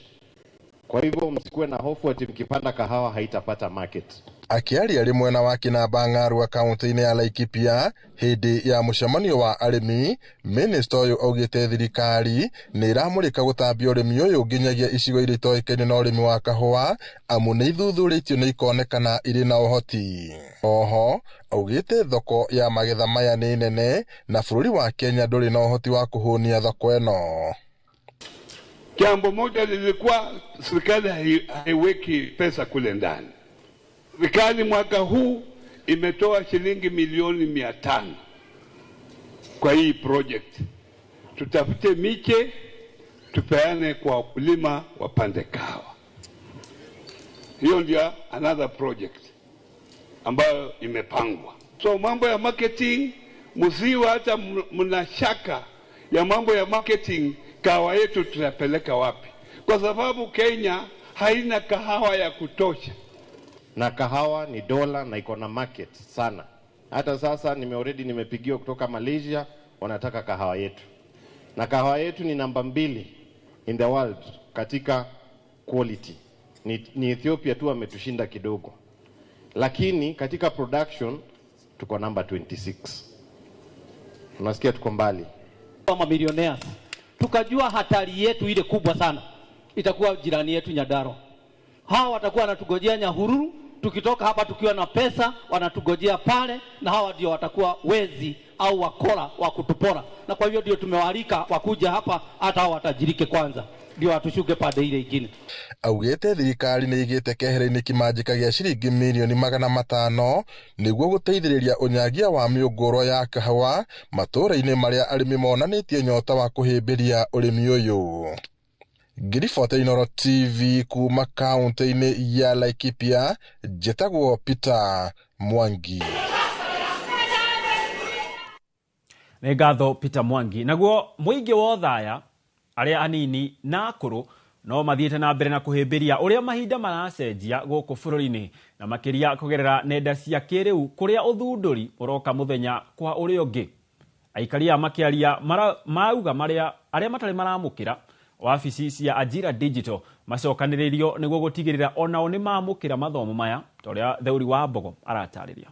Kwa hivyo msikuwe na hofu ati mkipanda kahawa haitapata market. Akĩaria arĩ mwena wa Kĩnamba Ng'arua kaunti-inĩ ya Laikipia hĩndĩ ya mũcemanio wa arĩmi, minista ũyũ augĩte thirikari nĩ ĩramũrĩka gũtambia ũrĩmi ũyũ nginyagia icigo iria itoĩkaine na ũrĩmi wa kahũa amu nĩ ithuthurĩtio nĩ ikonekana irĩ na ũhoti. Oho augĩte thoko ya magetha maya nĩ nene na bũrũri wa Kenya ndũrĩ na ũhoti wa kũhũnia thoko ĩno. Jambo moja lilikuwa serikali haiweki pesa kule ndani. Serikali mwaka huu imetoa shilingi milioni 500 kwa hii project. Tutafute miche tupeane kwa wakulima wapande kahawa. Hiyo ndio another project ambayo imepangwa. So mambo ya marketing, msiwe hata mna shaka ya mambo ya marketing. Kahawa yetu tutapeleka wapi? Kwa sababu Kenya haina kahawa ya kutosha. Na kahawa ni dola na iko na market sana. Hata sasa already nimepigiwa kutoka Malaysia, wanataka kahawa yetu. Na kahawa yetu ni namba 2 in the world katika quality. Ni Ethiopia tu ametushinda kidogo. Lakini katika production tuko namba 26. Unasikia tuko mbali. Kama millionaires tukajua hatari yetu ile kubwa sana itakuwa jirani yetu Nyandarua. Hawa watakuwa wanatugojea Nyahururu, tukitoka hapa tukiwa na pesa wanatugojea pale, na hawa ndio watakuwa wezi au wakora wa kutupora. Na kwa hivyo ndio tumewaalika wakuja hapa, hata hao watajirike kwanza ndio watushuke pande ile ingine. Augĩte thirikari nĩ ĩigĩte kehera-inĩ kĩmanjĩka gĩa ciringi mirioni 500 nĩguo gũteithĩrĩria ũnyagia wa mĩũngũrwa ya kahawa matũũra-inĩ marĩa arĩmi monanĩtie nyota wa kũhĩmbĩria ũrĩmi ũyũ. Ngiribota Inooro TV kuma kaunti-inĩ ya Laikipia, njĩtagwo Peter Mwangi. Nĩ ngatho Peter Mwangi. Naguo mũingĩ wa Othaya arĩa anini na akũrũ no mathiĩte na mbere na kũhĩmbĩria ũrĩa mahinda maracenjia gũkũ bũrũri-inĩ na makĩria kũgerera nenda cia kĩrĩu kũrĩa ũthundũri ũroka mũthenya kwa ũrĩa ũngĩ. Aikaria makĩaria mauga arĩa matarĩ maramũkĩra wabici cia Ajira Digital macokanĩrĩrio nĩguo gũtigĩrĩra onao nĩ mamũkĩra mathomo maya ta ũrĩa Theuri wa Mbogo aratarĩria.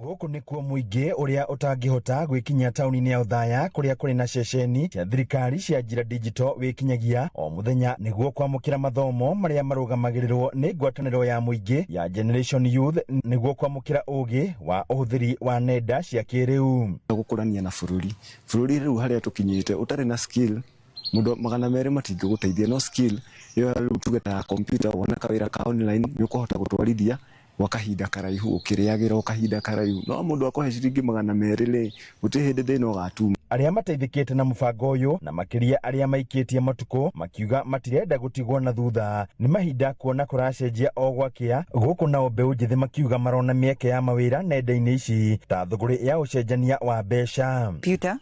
Gũkũ nĩkuo mũingĩ ũrĩa ũtangĩhota gwĩkinyia taũni-inĩ ya Othaya kũrĩa kũrĩ na ceceni cia thirikari cia Ajira Digital wĩkinyagia o mũthenya nĩguo kwamũkĩra mathomo marĩa marũgamagĩrĩrwo nĩ ngwatanĩro ya mũingĩ ya Generation Youth nĩguo kwamũkĩra ũgĩ wa ũhũthĩri wa nenda cia kĩrĩu. Gũkũrania na bũrũri rĩu harĩa tũkinyĩte ũtarĩ na skill mũndũ 200 matingĩgũteithia, no skill ĩyo rĩu tuge ta computer wona kawĩra ka online nĩ ũkũhota gũtwarithia gwa kahinda karaihu ũkĩrĩagĩra o kahinda karaihu, no mũndũ akũhe ciringi 200 rĩ gũtirĩ hĩndĩ thĩna ũgatuma. Arĩa mateithĩkĩte na mũbango ũyũ na makĩria arĩa maikĩtie matukũ makiuga matirenda gũtigwo na thutha nĩ mahinda kuona kũracenjia o gwakĩa. Gũkũ nao mbeũ njĩthĩ makiuga marona mĩeke ya mawĩra nenda-inĩ ici ta thũgũrĩ ya ũcenjania wa mbeca. Computer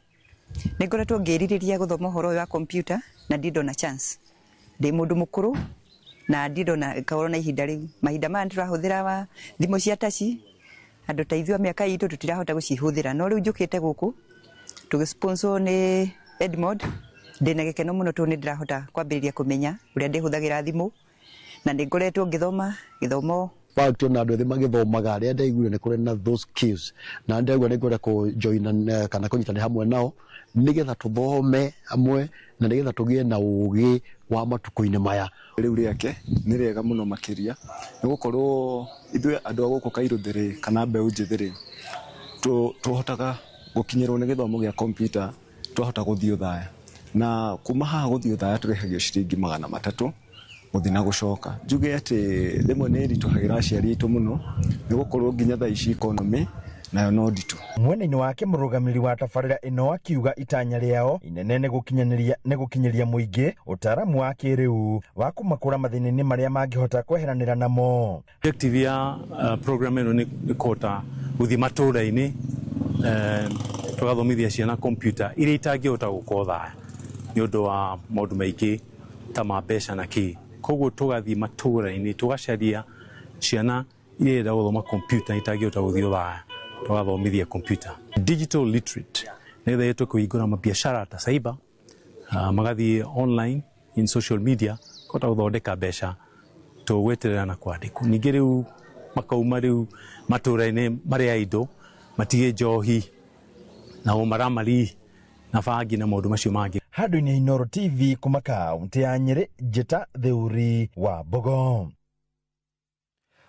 nĩ ngoretwo ngĩrirĩria gũthoma ũhoro ũyũ wa computer na ndirĩ ndona chance. Ndĩ mũndũ mũkũrũ na ndirĩ ndona kaoro na ihinda rĩu. Mahinda maya nĩtũrahũthĩra wa thimũ cia taci, andũ ta ithuĩ a mĩaka itũ tũtirahota gũcihũthĩra, no rĩu njũkĩte gũkũ tũgĩsponsor nĩ Edmond, ndĩna gĩkeno mũno tondũ nĩndĩrahota kwambĩrĩria kũmenya ũrĩa ndĩhũthagĩra thimũ na nĩngoretwo ngĩthoma gĩthomo. Fact ona andũ ethĩ magĩthomaga arĩa ndaiguire nĩ kũrĩ na those skills na ndaigua nĩ ngwenda kũ-join kana kũnyitanĩra hamwe nao nĩgetha tũthome hamwe na nĩgetha tũgĩe na ũgĩ wa matukũ-inĩ maya. Rĩu rĩake nĩ rĩega mũno makĩria nĩ gũkorwo ithuĩ andũ a gũkũ Kairuthi kana mbeũ njĩthĩ rĩ tũhotaga gũkinyĩrwo nĩ gĩthomo gĩa computer twahota gũthiĩ Othaya, na kuma haha gũthiĩ Othaya tũrĩhagio ciringi 300 gũthiĩ na gũcoka. Njuge atĩ rĩmwe nĩ ĩritũhagĩra aciari aitũ mũno nĩ gũkorwo nginya thaa ici economy nayo no nditũ. Mwena-inĩ wake mũrũgamĩrĩri wa tabarĩra ĩno akiuga itanya rĩao inene nĩ gũkinyĩria mũingĩ ũtaaramu wa kĩrĩu wa kũmakũra mathĩna-inĩ marĩa mangĩhota kweheranĩra namo. Objective ya program ĩno nĩ kũhota gũthiĩ matũũra-inĩ tũgathomithia ciana computer iria itangĩhota gũka Othaya nĩ ũndũ wa maũndũ maingĩ ta ma mbeca na kĩ. Koguo tũgathiĩ matũũra-inĩ tũgacaria ciana iria irenda gũthoma computer itangĩhota gũthiĩ Othaya tũgathomithia computer. Digital literate nĩgetha ĩhote kũhingũra mabiacara ta cyber, magathiĩ online in social media Kũhota gũthondeka mbeca tũgweterera na kwandĩkwo. Ningĩ rĩu makauma rĩu matũra-inĩ marĩa indo matige njohi na ũmaramari na bangi na maũndũ macio mangĩ. Handũ-inĩ Inooro TV kuma kaunti ya Nyĩrĩ, Njĩta Theuri wa Mbogo.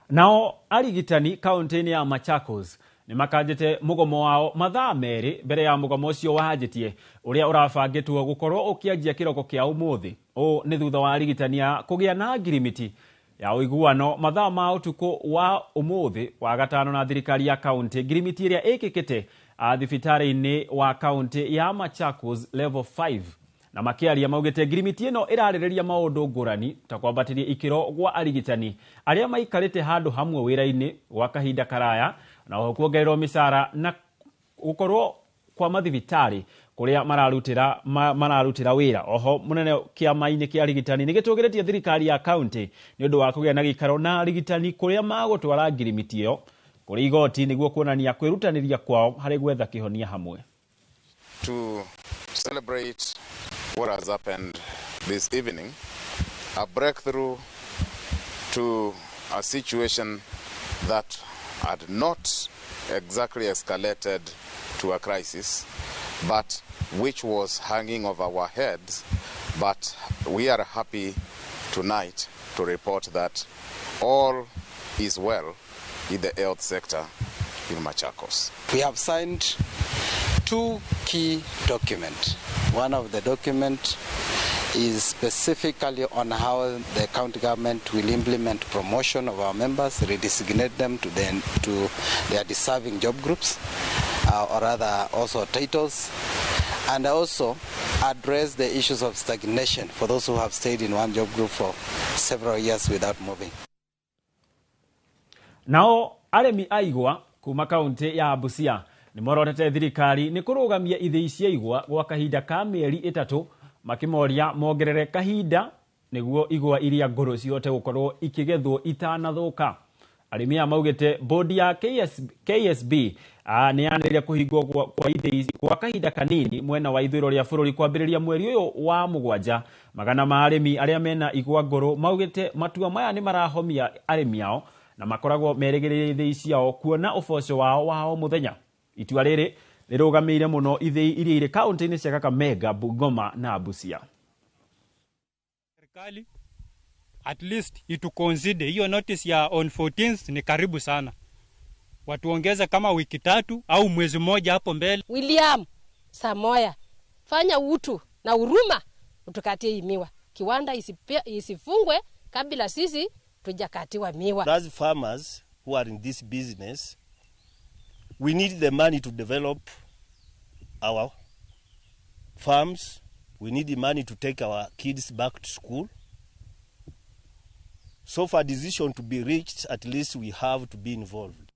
Nao arigitani kaunti-inĩ ya Machakos nĩ makanjĩte mũgomo wao mathaa 2 mbere ya mũgomo ũcio wanjĩtie ũrĩa ũrabangĩtwo gũkorwo ũkĩanjia kĩroko kĩa ũmũthĩ. Ũũ nĩ thutha wa arigitani a kũgĩa na ngirimiti ya ũiguano mathaa ma ũtukũ wa ũmũthĩ wa gatano na thirikari ya kaunti, ngirimiti ĩrĩa ĩkĩkĩte thibitarĩ-inĩ wa kaunti ya Machakos level 5. Na makĩaria maugĩte ngirimiti ĩno ĩrarĩrĩria maũndũ ngũrani ta kwambatĩria ikĩro gwa arigitani arĩa maikarĩte handũ hamwe wĩra-inĩ gwa kahinda karaya, na oho kuongererwo mĩcara na gũkorwo kwa mathibitarĩ kũrĩa mararutĩra wĩra. Oho mũnene kĩama-inĩ kĩa arigitani nĩ gĩtũgĩrĩtie thirikari ya kaunti nĩ ũndũ wa kũgĩa na gĩikaro na arigitani kũrĩa magũtwara ngirimiti ĩyo kũrĩ igoti nĩguo kuonania kwĩrutanĩria kwao harĩ gwetha kĩhonia hamwe. To celebrate what has happened this evening, a breakthrough to a situation that had not exactly escalated to a crisis, but which was hanging over our heads. But we are happy tonight to report that all is well in the health sector in Machakos. We have signed 2 key documents. One of the documents is specifically on how the county government will implement promotion of our members, redesignate them to their deserving job groups, or rather also titles, and also address the issues of stagnation for those who have stayed in one job group for several years without moving. Nao arĩmi a igwa kuma kaunti ya Busia nĩ morotete thirikari nĩ kũrũgamia ithĩi cia igwa gwa kahinda ka mĩeri 3, makĩmoria mongerere kahinda nĩguo igwa iria ngũrũ cihote gũkorwo ikĩgethwo itanathũka. Arĩmi aya maugĩte bodi ya KSB nĩ yanĩrĩire kũhingwo kwa ithĩi kwa kahinda kanini mwena wa ithũĩro rĩa bũrũri kwambĩrĩria mweri ũyũ wa 7. Magana ma arĩmi arĩa mena igwa ngũrũ maugĩte matua maya nĩ marahomia arĩmi ao na makoragwo merĩgĩrĩire ithĩi ciao kuona ũboco wao wa o mũthenya. Itua rĩrĩ rĩrũgamĩire mũno ithĩi iria irĩ kaunti-inĩ cia Kakamega, Bungoma na Busia. Serikali at least ituconsider hiyo notice ya on 14th ni karibu sana. Watuongeze kama wiki 3 au mwezi mmoja hapo mbele. William Samoya, fanya utu na huruma utukatie hii miwa. Kiwanda isifungwe kabla sisi tujakatiwa miwa. As farmers who are in this business, we need the money to develop our farms. We need the money to take our kids back to school. So for a decision to be reached, at least we have to be involved.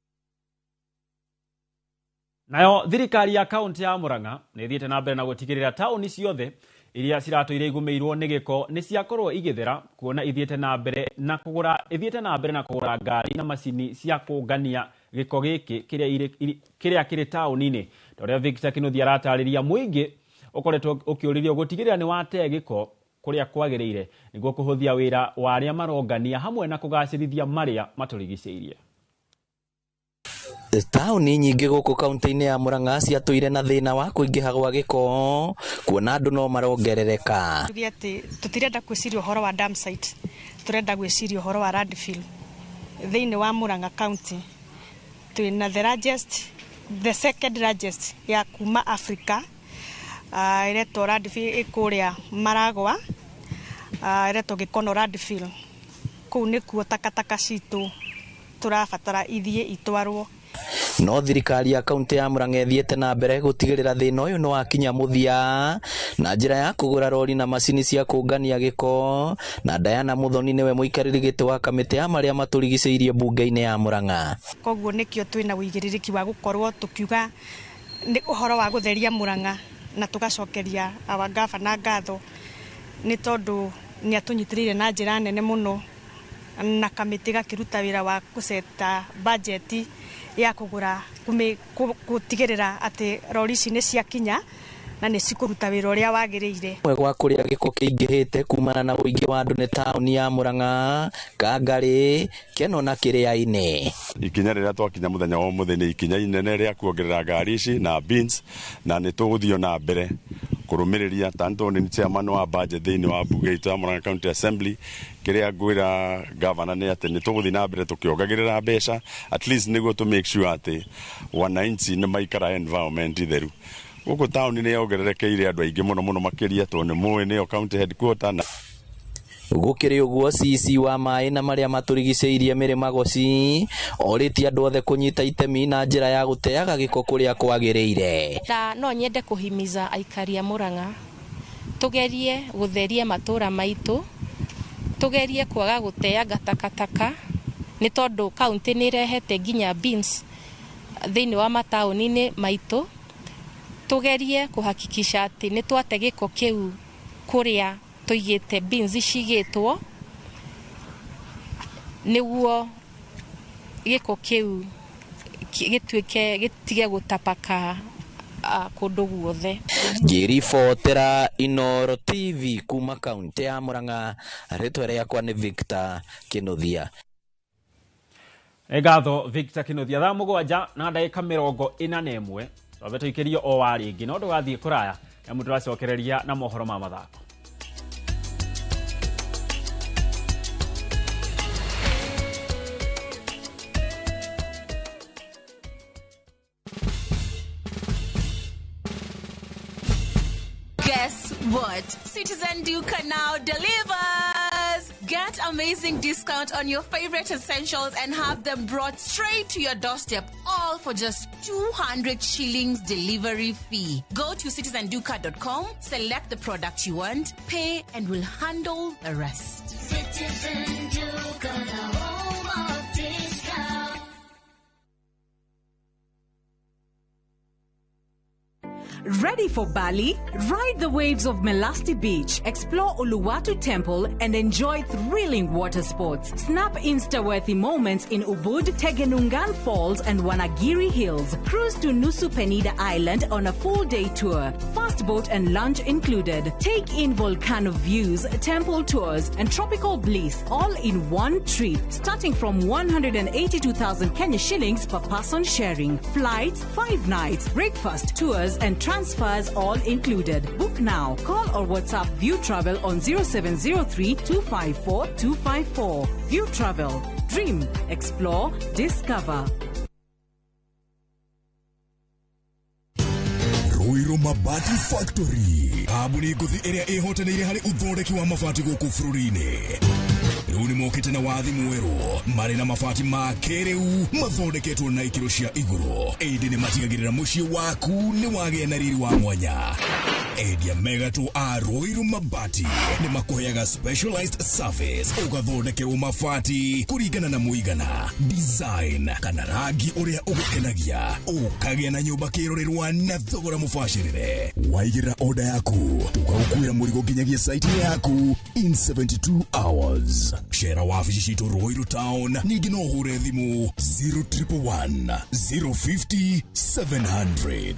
Nayo thirikari ya kaunti ya Murang'a nĩ ĩthiĩte na mbere na gũtigĩrĩra taũni ciothe iria ciratũire igũmĩirwo nĩ gĩko nĩ ciakorwo igĩthera, kuona ithiĩte na mbere na kũgũra ngari na macini cia kũngania gĩko gĩkĩ kĩrĩa kĩrĩ taũni-inĩ. Ta ũrĩa Victor Kinuthia aratarĩria, mũingĩ ũkoretwo ũkĩũrĩrio gũtigĩrĩra nĩ watee gĩko kũrĩa kwagĩrĩire nĩguo kũhũthia wĩra wa arĩa marongania hamwe na kũgacĩrithia marĩa matũrigicĩirie. Taũni nyingĩ gũkũ kaunti-inĩ ya Murang'a ciatũire na thĩna wa kũingĩha gwa gĩko, kuona andũ no marongerereka. Tuge atĩ tũtirenda gwĩciria ũhoro wa dam site, tũrenda gwĩciria ũhoro wa landfill. Thĩinĩ wa Murang'a county twĩna the second largest ya kuma Africa, ĩretwo landfill ĩkũrĩa Maragwa, ĩretwo Gĩkono landfill. Kũu nĩkuo takataka citũ tũrabatara ithiĩ itwarwo. No thirikari ya kaunti ya Murang'a ĩthiĩte na mbere gũtigĩrĩra thĩna ũyũ nĩ wakinya mũthia na njĩra ya kũgũra rori na macini cia kũngania gĩko. Na Diana Muthoni nĩwe mũikarĩri gĩtĩ wa kamĩtĩ ya marĩa matũrigicĩirie mbunge-inĩ ya Murang'a. Koguo nĩkĩo twĩna ũigĩrĩrĩki wa gũkorwo tũkiuga nĩ ũhoro wa gũtheria Murang'a, na tũgacokeria our governor ngatho nĩ tondũ nĩ atũnyitĩrĩire na njĩra nene mũno, na kamĩtĩ gakĩruta wĩra wa gũceta bajeti ya kũgũra gũtigĩrĩra atĩ rori ici nĩ ciakinya Na nĩ cikũruta wĩra ũrĩa wagĩrĩire. Kũmwe gwa kũrĩa gĩko kĩingĩhĩte kumana na ũingĩ wa andũ nĩ taũni ya Murang'a, Kangarĩ, Keno na Kĩrĩa-inĩ. Ikinya rĩrĩa twakinya mũthenya wa ũmũthĩ nĩ ikinya inene rĩa kuongerera ngari ici na bins, na nĩ tũgũthiĩ na mbere kũrũmĩrĩria ta nĩ tondũ nĩ chairman wa budget thĩinĩ wa mbunge itũ ya Murang'a County Assembly. Kĩrĩa ngwĩra governor nĩ atĩ nĩ tũgũthiĩ na mbere tũkĩongagĩrĩra mbeca at least nĩguo tũ make sure atĩ wananchi nĩ maikara environment theru. Gũkũ taũni nĩ yongererekeire andũ aingĩ mũno mũno makĩria tondũ nĩ mũĩ nĩyo county headquarter na Gũkĩrĩ ũguo, CEC wa maĩ na marĩa matũrigicĩirie Mary Magoci orĩtie andũ othe kũnyita itemi na njĩra ya gũteaga gĩko kũrĩa kwagĩrĩire. Na no nyende kũhimiza aikari a Murang'a tugerie gũtheria matũra maitũ, tugerie kwaga gũteanga takataka, nĩ tondũ kaunti nĩ ĩrehete nginya bins thĩinĩ wa mataũni-inĩ maitũ. Tugerie kũhakikisha atĩ nĩ twate gĩko kĩu kũrĩa tũigĩte bins cigĩtwo, nĩguo gĩko kĩu gĩtuĩke gĩtige gũtapaka kũndũ guothe. Ngĩribotera Inooro TV kuma kaunti ya Murang'a, rĩtwa rĩakwa nĩ Victor Kinuthia. Ngatho Victor Kinuthia. Thaa 7 na ndagĩka 41 twambe tũikĩrio o wa rĩngĩ, no ndũgathiĩ kũraya nĩamu tũracokereria na mohoro ma mathako. Guess what? Citizen Duka now delivers! Get amazing discount on your favorite essentials and have them brought straight to your doorstep, all for just 200 shillings delivery fee. Go to citizenduka.com, select the product you want, pay, and we'll handle the rest. Citizen Duka, the home of discount. Ready for Bali? Ride the waves of Melasti Beach, explore Uluwatu Temple, and enjoy thrilling water sports. Snap Insta-worthy moments in Ubud, Tegenungan Falls, and Wanagiri Hills. Cruise to Nusa Penida Island on a full-day tour. Fast boat and lunch included. Take in volcano views, temple tours, and tropical bliss all in one trip, starting from 182,000 Kenya shillings per person sharing. Flights, 5 nights, breakfast, tours, and transfers all included. Book now. Call or WhatsApp View Travel on 0703 254 254. View Travel. Dream, explore, discover. Ruiru Mabati Factory, kambuni ngũthi ĩrĩa ĩhotanĩire harĩ ũthondeki wa mabati gũkũ bũrũri-inĩ. Rĩu nĩ mokĩte na wathi mwerũ, marĩ na mabati ma kĩrĩu mathondeketwo na ikĩro cia igũrũ, ĩndĩ nĩ matigagĩrĩra mũciĩ waku nĩ wagĩa na riri wa mwanya. Endia megatũ a Ruiru Mabati nĩ makũheaga specialized service, ũgathondekerwo mabati kũringana na mũigana, design kana rangi ũrĩa ũgũkenagia, ũkagĩa na nyũmba kĩrorerwa na thogora mũbacĩrĩre. Waigĩrĩra order yaku, tũgagũkuĩra mũrigo nginyagia site yaku in 72 hours. Cera wabici citũ Ruiru Town, ningĩ no ũhũre thimũ 0111 050 700.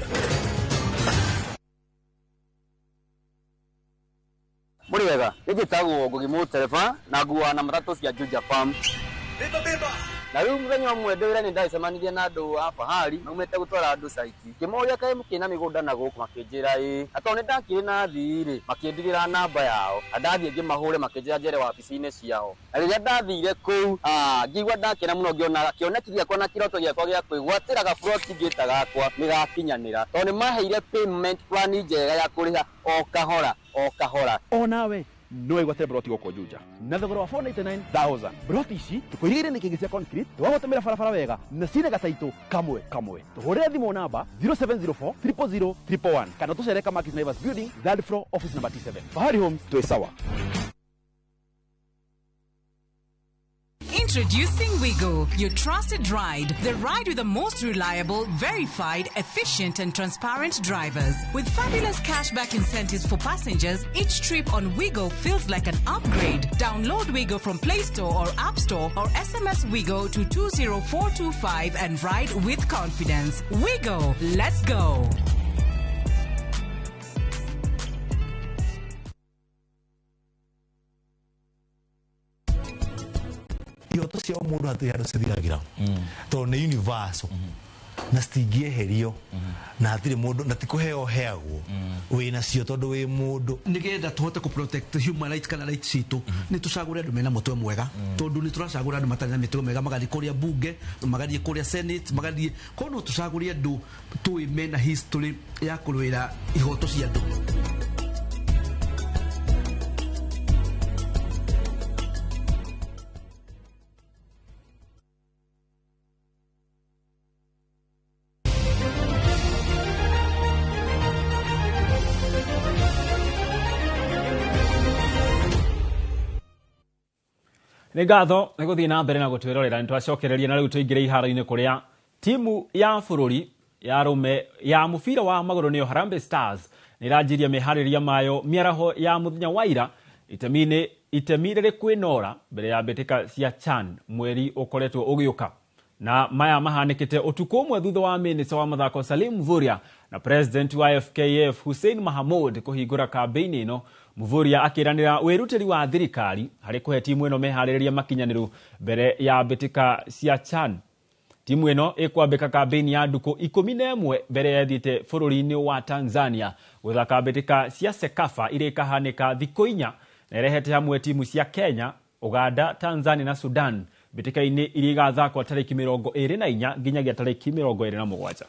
Mũrĩ wega, nĩ njĩtagwo Ngugi Mũtereba na nguaga na matatũ cia Juja Farm. Na rĩu mũthenya ũmwe ndĩ wĩra-inĩ ndacemanirie na andũ a Fahari maumĩte gũtwara andũ caiti. Ngĩmoria kaĩ mũkĩrĩ na mĩgũnda na gũkũ, makĩnjĩra ĩĩ. Na tondũ nĩ ndakĩrĩ na athii rĩ, makĩndigĩra namba yao. Na ndathiĩ ngĩmahũre makĩnjĩra njere wabici-inĩ ciao. Na rĩrĩa ndathire kũu, ngĩigua ndakena mũno ngĩona kĩoneki gĩakwa na kĩroto gĩakwa gĩa kwĩgwatĩra gaburoti ngĩta gakwa nĩ gakinyanĩra. Tondũ nĩ maheire payment plan njega ya kũrĩha o kahora o kahora. Onawe no wĩgwatĩre broti gũkũ Juja na thogora wa 499,000. Broti ici tũkũigĩire nĩ kĩngĩ cia concrete, twagũtũmĩra barabara wega na cina gataitũ kamwe kamwe. Tũhũrĩre thimũ namba 0704 000 111 kana tũcere Kamakis Naivas Building, third floor, office number T7. Fahari Homes, twĩ sawa. Introducing Wigo, your trusted ride. The ride with the most reliable, verified, efficient and transparent drivers. With fabulous cashback incentives for passengers, each trip on Wigo feels like an upgrade. Download Wigo from Play Store or App Store or SMS Wigo to 20425 and ride with confidence. Wigo, let's go. Cia mũndũ hatirĩ handũ cithiragĩra, tondũ nĩ universal na citingĩeherio, na hatirĩ mũndũ na ti kũheo heagwo, wĩ nacio tondũ wĩ mũndũ. Nigetha tuhote ku protect human rights kana rights citũ, nĩ tũcagũre andũ mena mũtwe mwega, tondũ nĩ tũracagũra andũ matarĩ na mĩtwe mĩega, magathiĩ kũrĩa bunge, magathiĩ kũrĩa senate, magathiĩ koguo no tũcagũre andũ tũĩ mena history ya kũrũĩra ihoto cia andũ. Nĩ ngatho nĩ gũthiĩ na mbere na gũtwĩrorera. Nĩ twacokereria na rĩu tũingĩre iharo-inĩ kũrĩa timu ya bũrũri ya arũme ya mũbira wa magũrũ nĩyo Harambee Stars nĩ ĩranjirie meharĩria mayo mĩaraho ya mũthenya wa ira itemi rĩrĩ kwĩnora mbere ya mbĩtĩka cia CHAN mweri ũkoretwo ũgĩũka. Na maya mahanĩkĩte ũtukũ ũmwe thutha wa minista wa mathako Salim Mvurya na president wa FKF Hussein Mahamud kũhingũra kambĩini ĩno. Mvurya akĩranĩra wĩrutĩri wa thirikari harĩ kũhe timu ĩno meharĩrĩria makinyanĩru mbere ya mbĩtĩka cia CHAN. Timu ĩno ĩkwambĩka kambĩini ya ndukũ 11 mbere ya ĩthiĩte bũrũri-inĩ wa Tanzania gũthaka mbĩtĩka cia CECAFA iria ikahanĩka thikũ 4 na ĩrehete hamwe timu cia Kenya, Uganda, Tanzania na Sudan mbĩtĩka-inĩ iria igathakwo tarĩki 24 nginyagia tarĩki 27.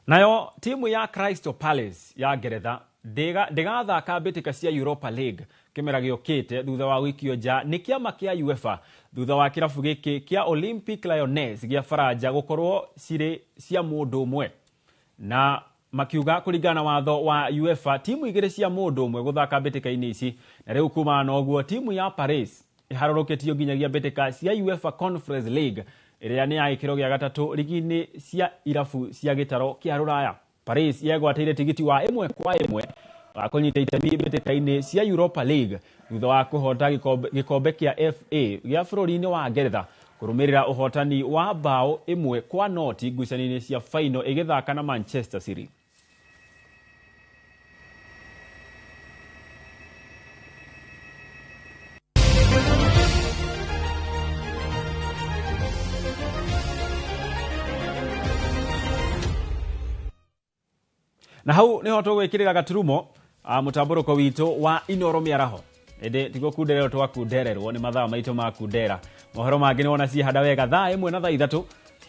Nayo timu ya Crystal Palace ya Ngeretha ndĩgathaka mbĩtĩka cia Europa League kĩmera gĩũkĩte thutha wa gũikio nja nĩ kĩama kĩa UEFA thutha wa kĩrabu gĩkĩ kĩa Olympic Lyonnais gĩa Faranja gũkorwo cirĩ cia mũndũ ũmwe. Na makiuga kũringana na watho wa UEFA timu igĩrĩ cia mũndũ ũmwe gũthaka mbĩtĩka-inĩ ici, na rĩu kumana na ũguo timu ya Paris ĩharũrũkĩtio nginyagia mbĩtĩka cia UEFA Conference League ĩrĩa nĩ ya gĩkĩro gĩa gatatũ rigi-inĩ cia irabu cia gĩtaro kĩa Rũraya. Paris yegwatĩire tigiti wa 1-1 wa kũnyita itemi mbĩtĩka-inĩ cia Europa League thutha wa kũhota gĩkombe kĩa FA gĩa bũrũri-inĩ wa Ngeretha kũrũmĩrĩra ũhotani wa bao 1-0 ngucanio-inĩ cia final ĩgĩthaka na Manchester City. Na hau niho tũgwĩkĩrĩra gaturumo mũtambũrũko witũ wa Inoro mĩaraho. Ĩndĩ tiguo kundererwo twakundererwo nĩ mathaa maitũ ma kundera. Mohoro mangĩ nĩ wona ciehanda wega thaa 1 na thaa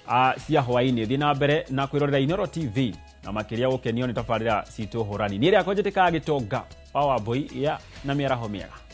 3 cia hwaĩ-inĩ. Thiĩ na mbere na kwĩrorera Inoro TV na makĩria gũkenio nĩ tabarĩra citũ hũrani. Niĩ rĩakwa njĩtĩkaga Gĩtonga wa Wambui ya na mĩaraho mĩega.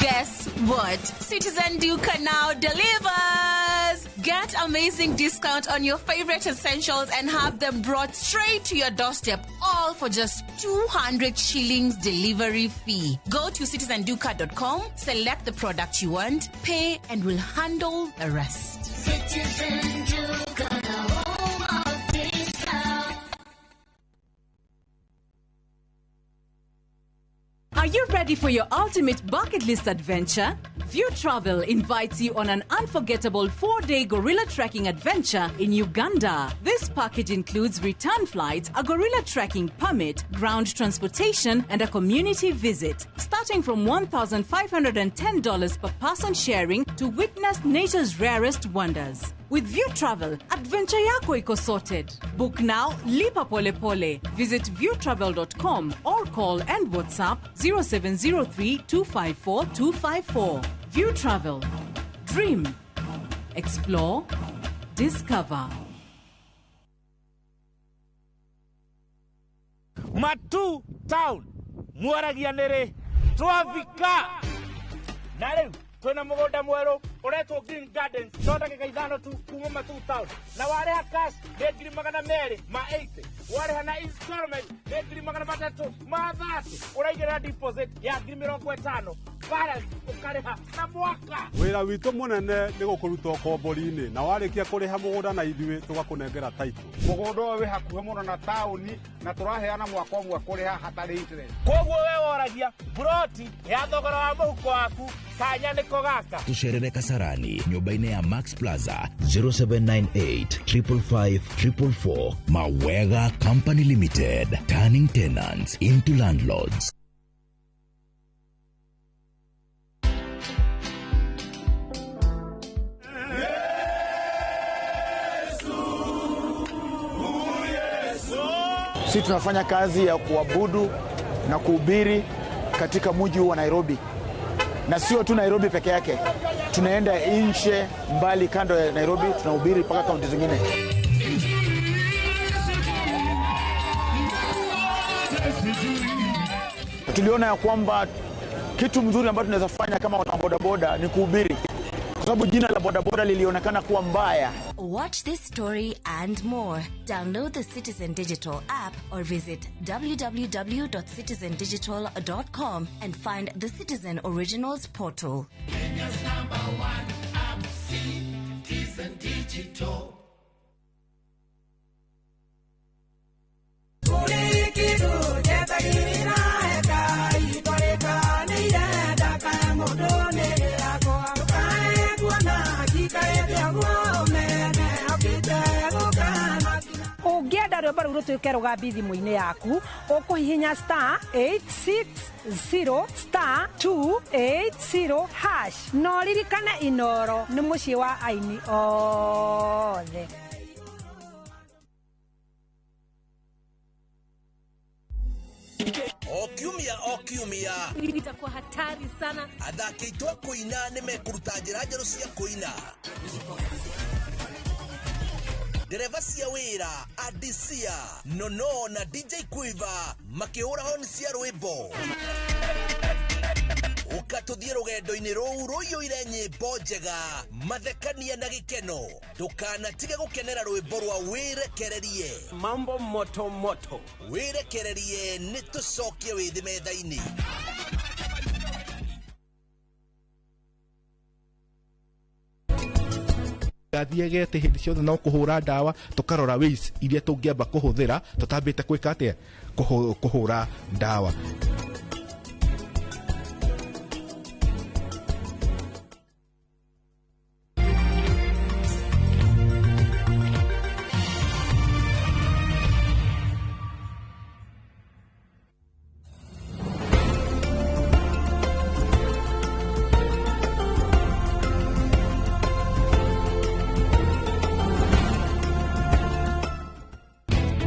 Guess what? Citizen Duka now delivers! Get amazing discount on your favorite essentials and have them brought straight to your doorstep, all for just 200 shillings delivery fee. Go to citizenduka.com, select the product you want, pay, and we'll handle the rest. Citizen Duka, the home of discount. Are you ready for your ultimate bucket list adventure? View Travel invites you on an unforgettable 4-day gorilla trekking adventure in Uganda. This package includes return flights, a gorilla trekking permit, ground transportation, and a community visit. Starting from $1,510 per person sharing to witness nature's rarest wonders. With View Travel, adventure yako iko sorted. Book now, lipa pole pole. Visit viewtravel.com or call and WhatsApp 0703 254 254. You travel, dream, explore, discover. Matu Town mwaragia nĩrĩ twafika na rĩu twĩna mũgũnda mwerũ ũretwo Green Gardens no ndagĩka 5 tu kuma Matu Town na warĩha cash nĩ 280,000, warĩha na installment nĩ 330,000, ũraigĩrĩra deposit ya 50,000, balance ũkarĩha na mwaka. Wĩra witũ mũnene nĩ gũkũruta ũkombori-inĩ na warĩkia kũrĩha mũgũnda na ithuĩ tũgakũnengera title. Mũgũnda ũyũ wĩ hakuhĩ mũno na taũni na tũraheana mwaka ũmwe kũrĩha hatarĩ interest. Koguo we woragia buroti ya thogora wa mũhuko waku kanya nĩko gaka. Tucerere Kasarani nyũmba-inĩ ya Max Plaza 0798 555 444. Mawega Company Limited, turning tenants into landlords. Sisi tunafanya kazi ya kuabudu na kuhubiri katika mji wa Nairobi. Na sio tu Nairobi peke yake. Tunaenda nje mbali kando ya Nairobi, tunahubiri mpaka kaunti zingine. Tuliona ya kwamba kitu mzuri ambacho tunaweza fanya kama wana bodaboda ni kuhubiri. Kwa sababu jina la bodaboda lilionekana kuwa mbaya. Watch this story and more. Download the Citizen Digital app or visit www.citizendigital.com and find the Citizen Originals portal. Kenya's #1 app, Citizen Digital. Ũngĩenda rwĩmbo rũu rũtuĩke rũgambi thimũ-inĩ yaku, ũkũhihinya *860 *280# na ũririkane Inoro nĩ mũciĩ wa aini othe. O kiumia itakuwa hatari sana. Athaki aitũ a kũina nĩ mekũruta njĩra njerũ cia kũina. Ndereba cia wĩra Adisia Nono na DJ Quiver makĩhũra honi cia rwĩmbo. Ũka tũthiĩ rũgendo-inĩ rũu rũiyũire nyĩmbo njega, mathekania na gĩkeno. Ndũkanatige gũkenera rwĩmbo rwa wĩrekererie. Mambo moto moto. Wĩrekererie nĩ tũcokie wĩthĩ metha-inĩ. Gathiege hĩndĩ ciothe no kũhũra ndawa, tũkarora ways iria tũngĩamba kũhũthĩra tũtambĩte gwĩka atĩa, kũhũra ndawa.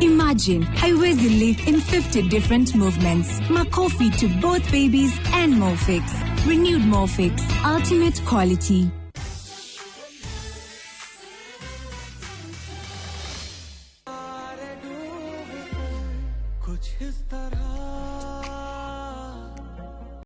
Imagine Haiwezi live in 50 different movements. Makofi to both babies and Molfix. Renewed Molfix. Ultimate quality.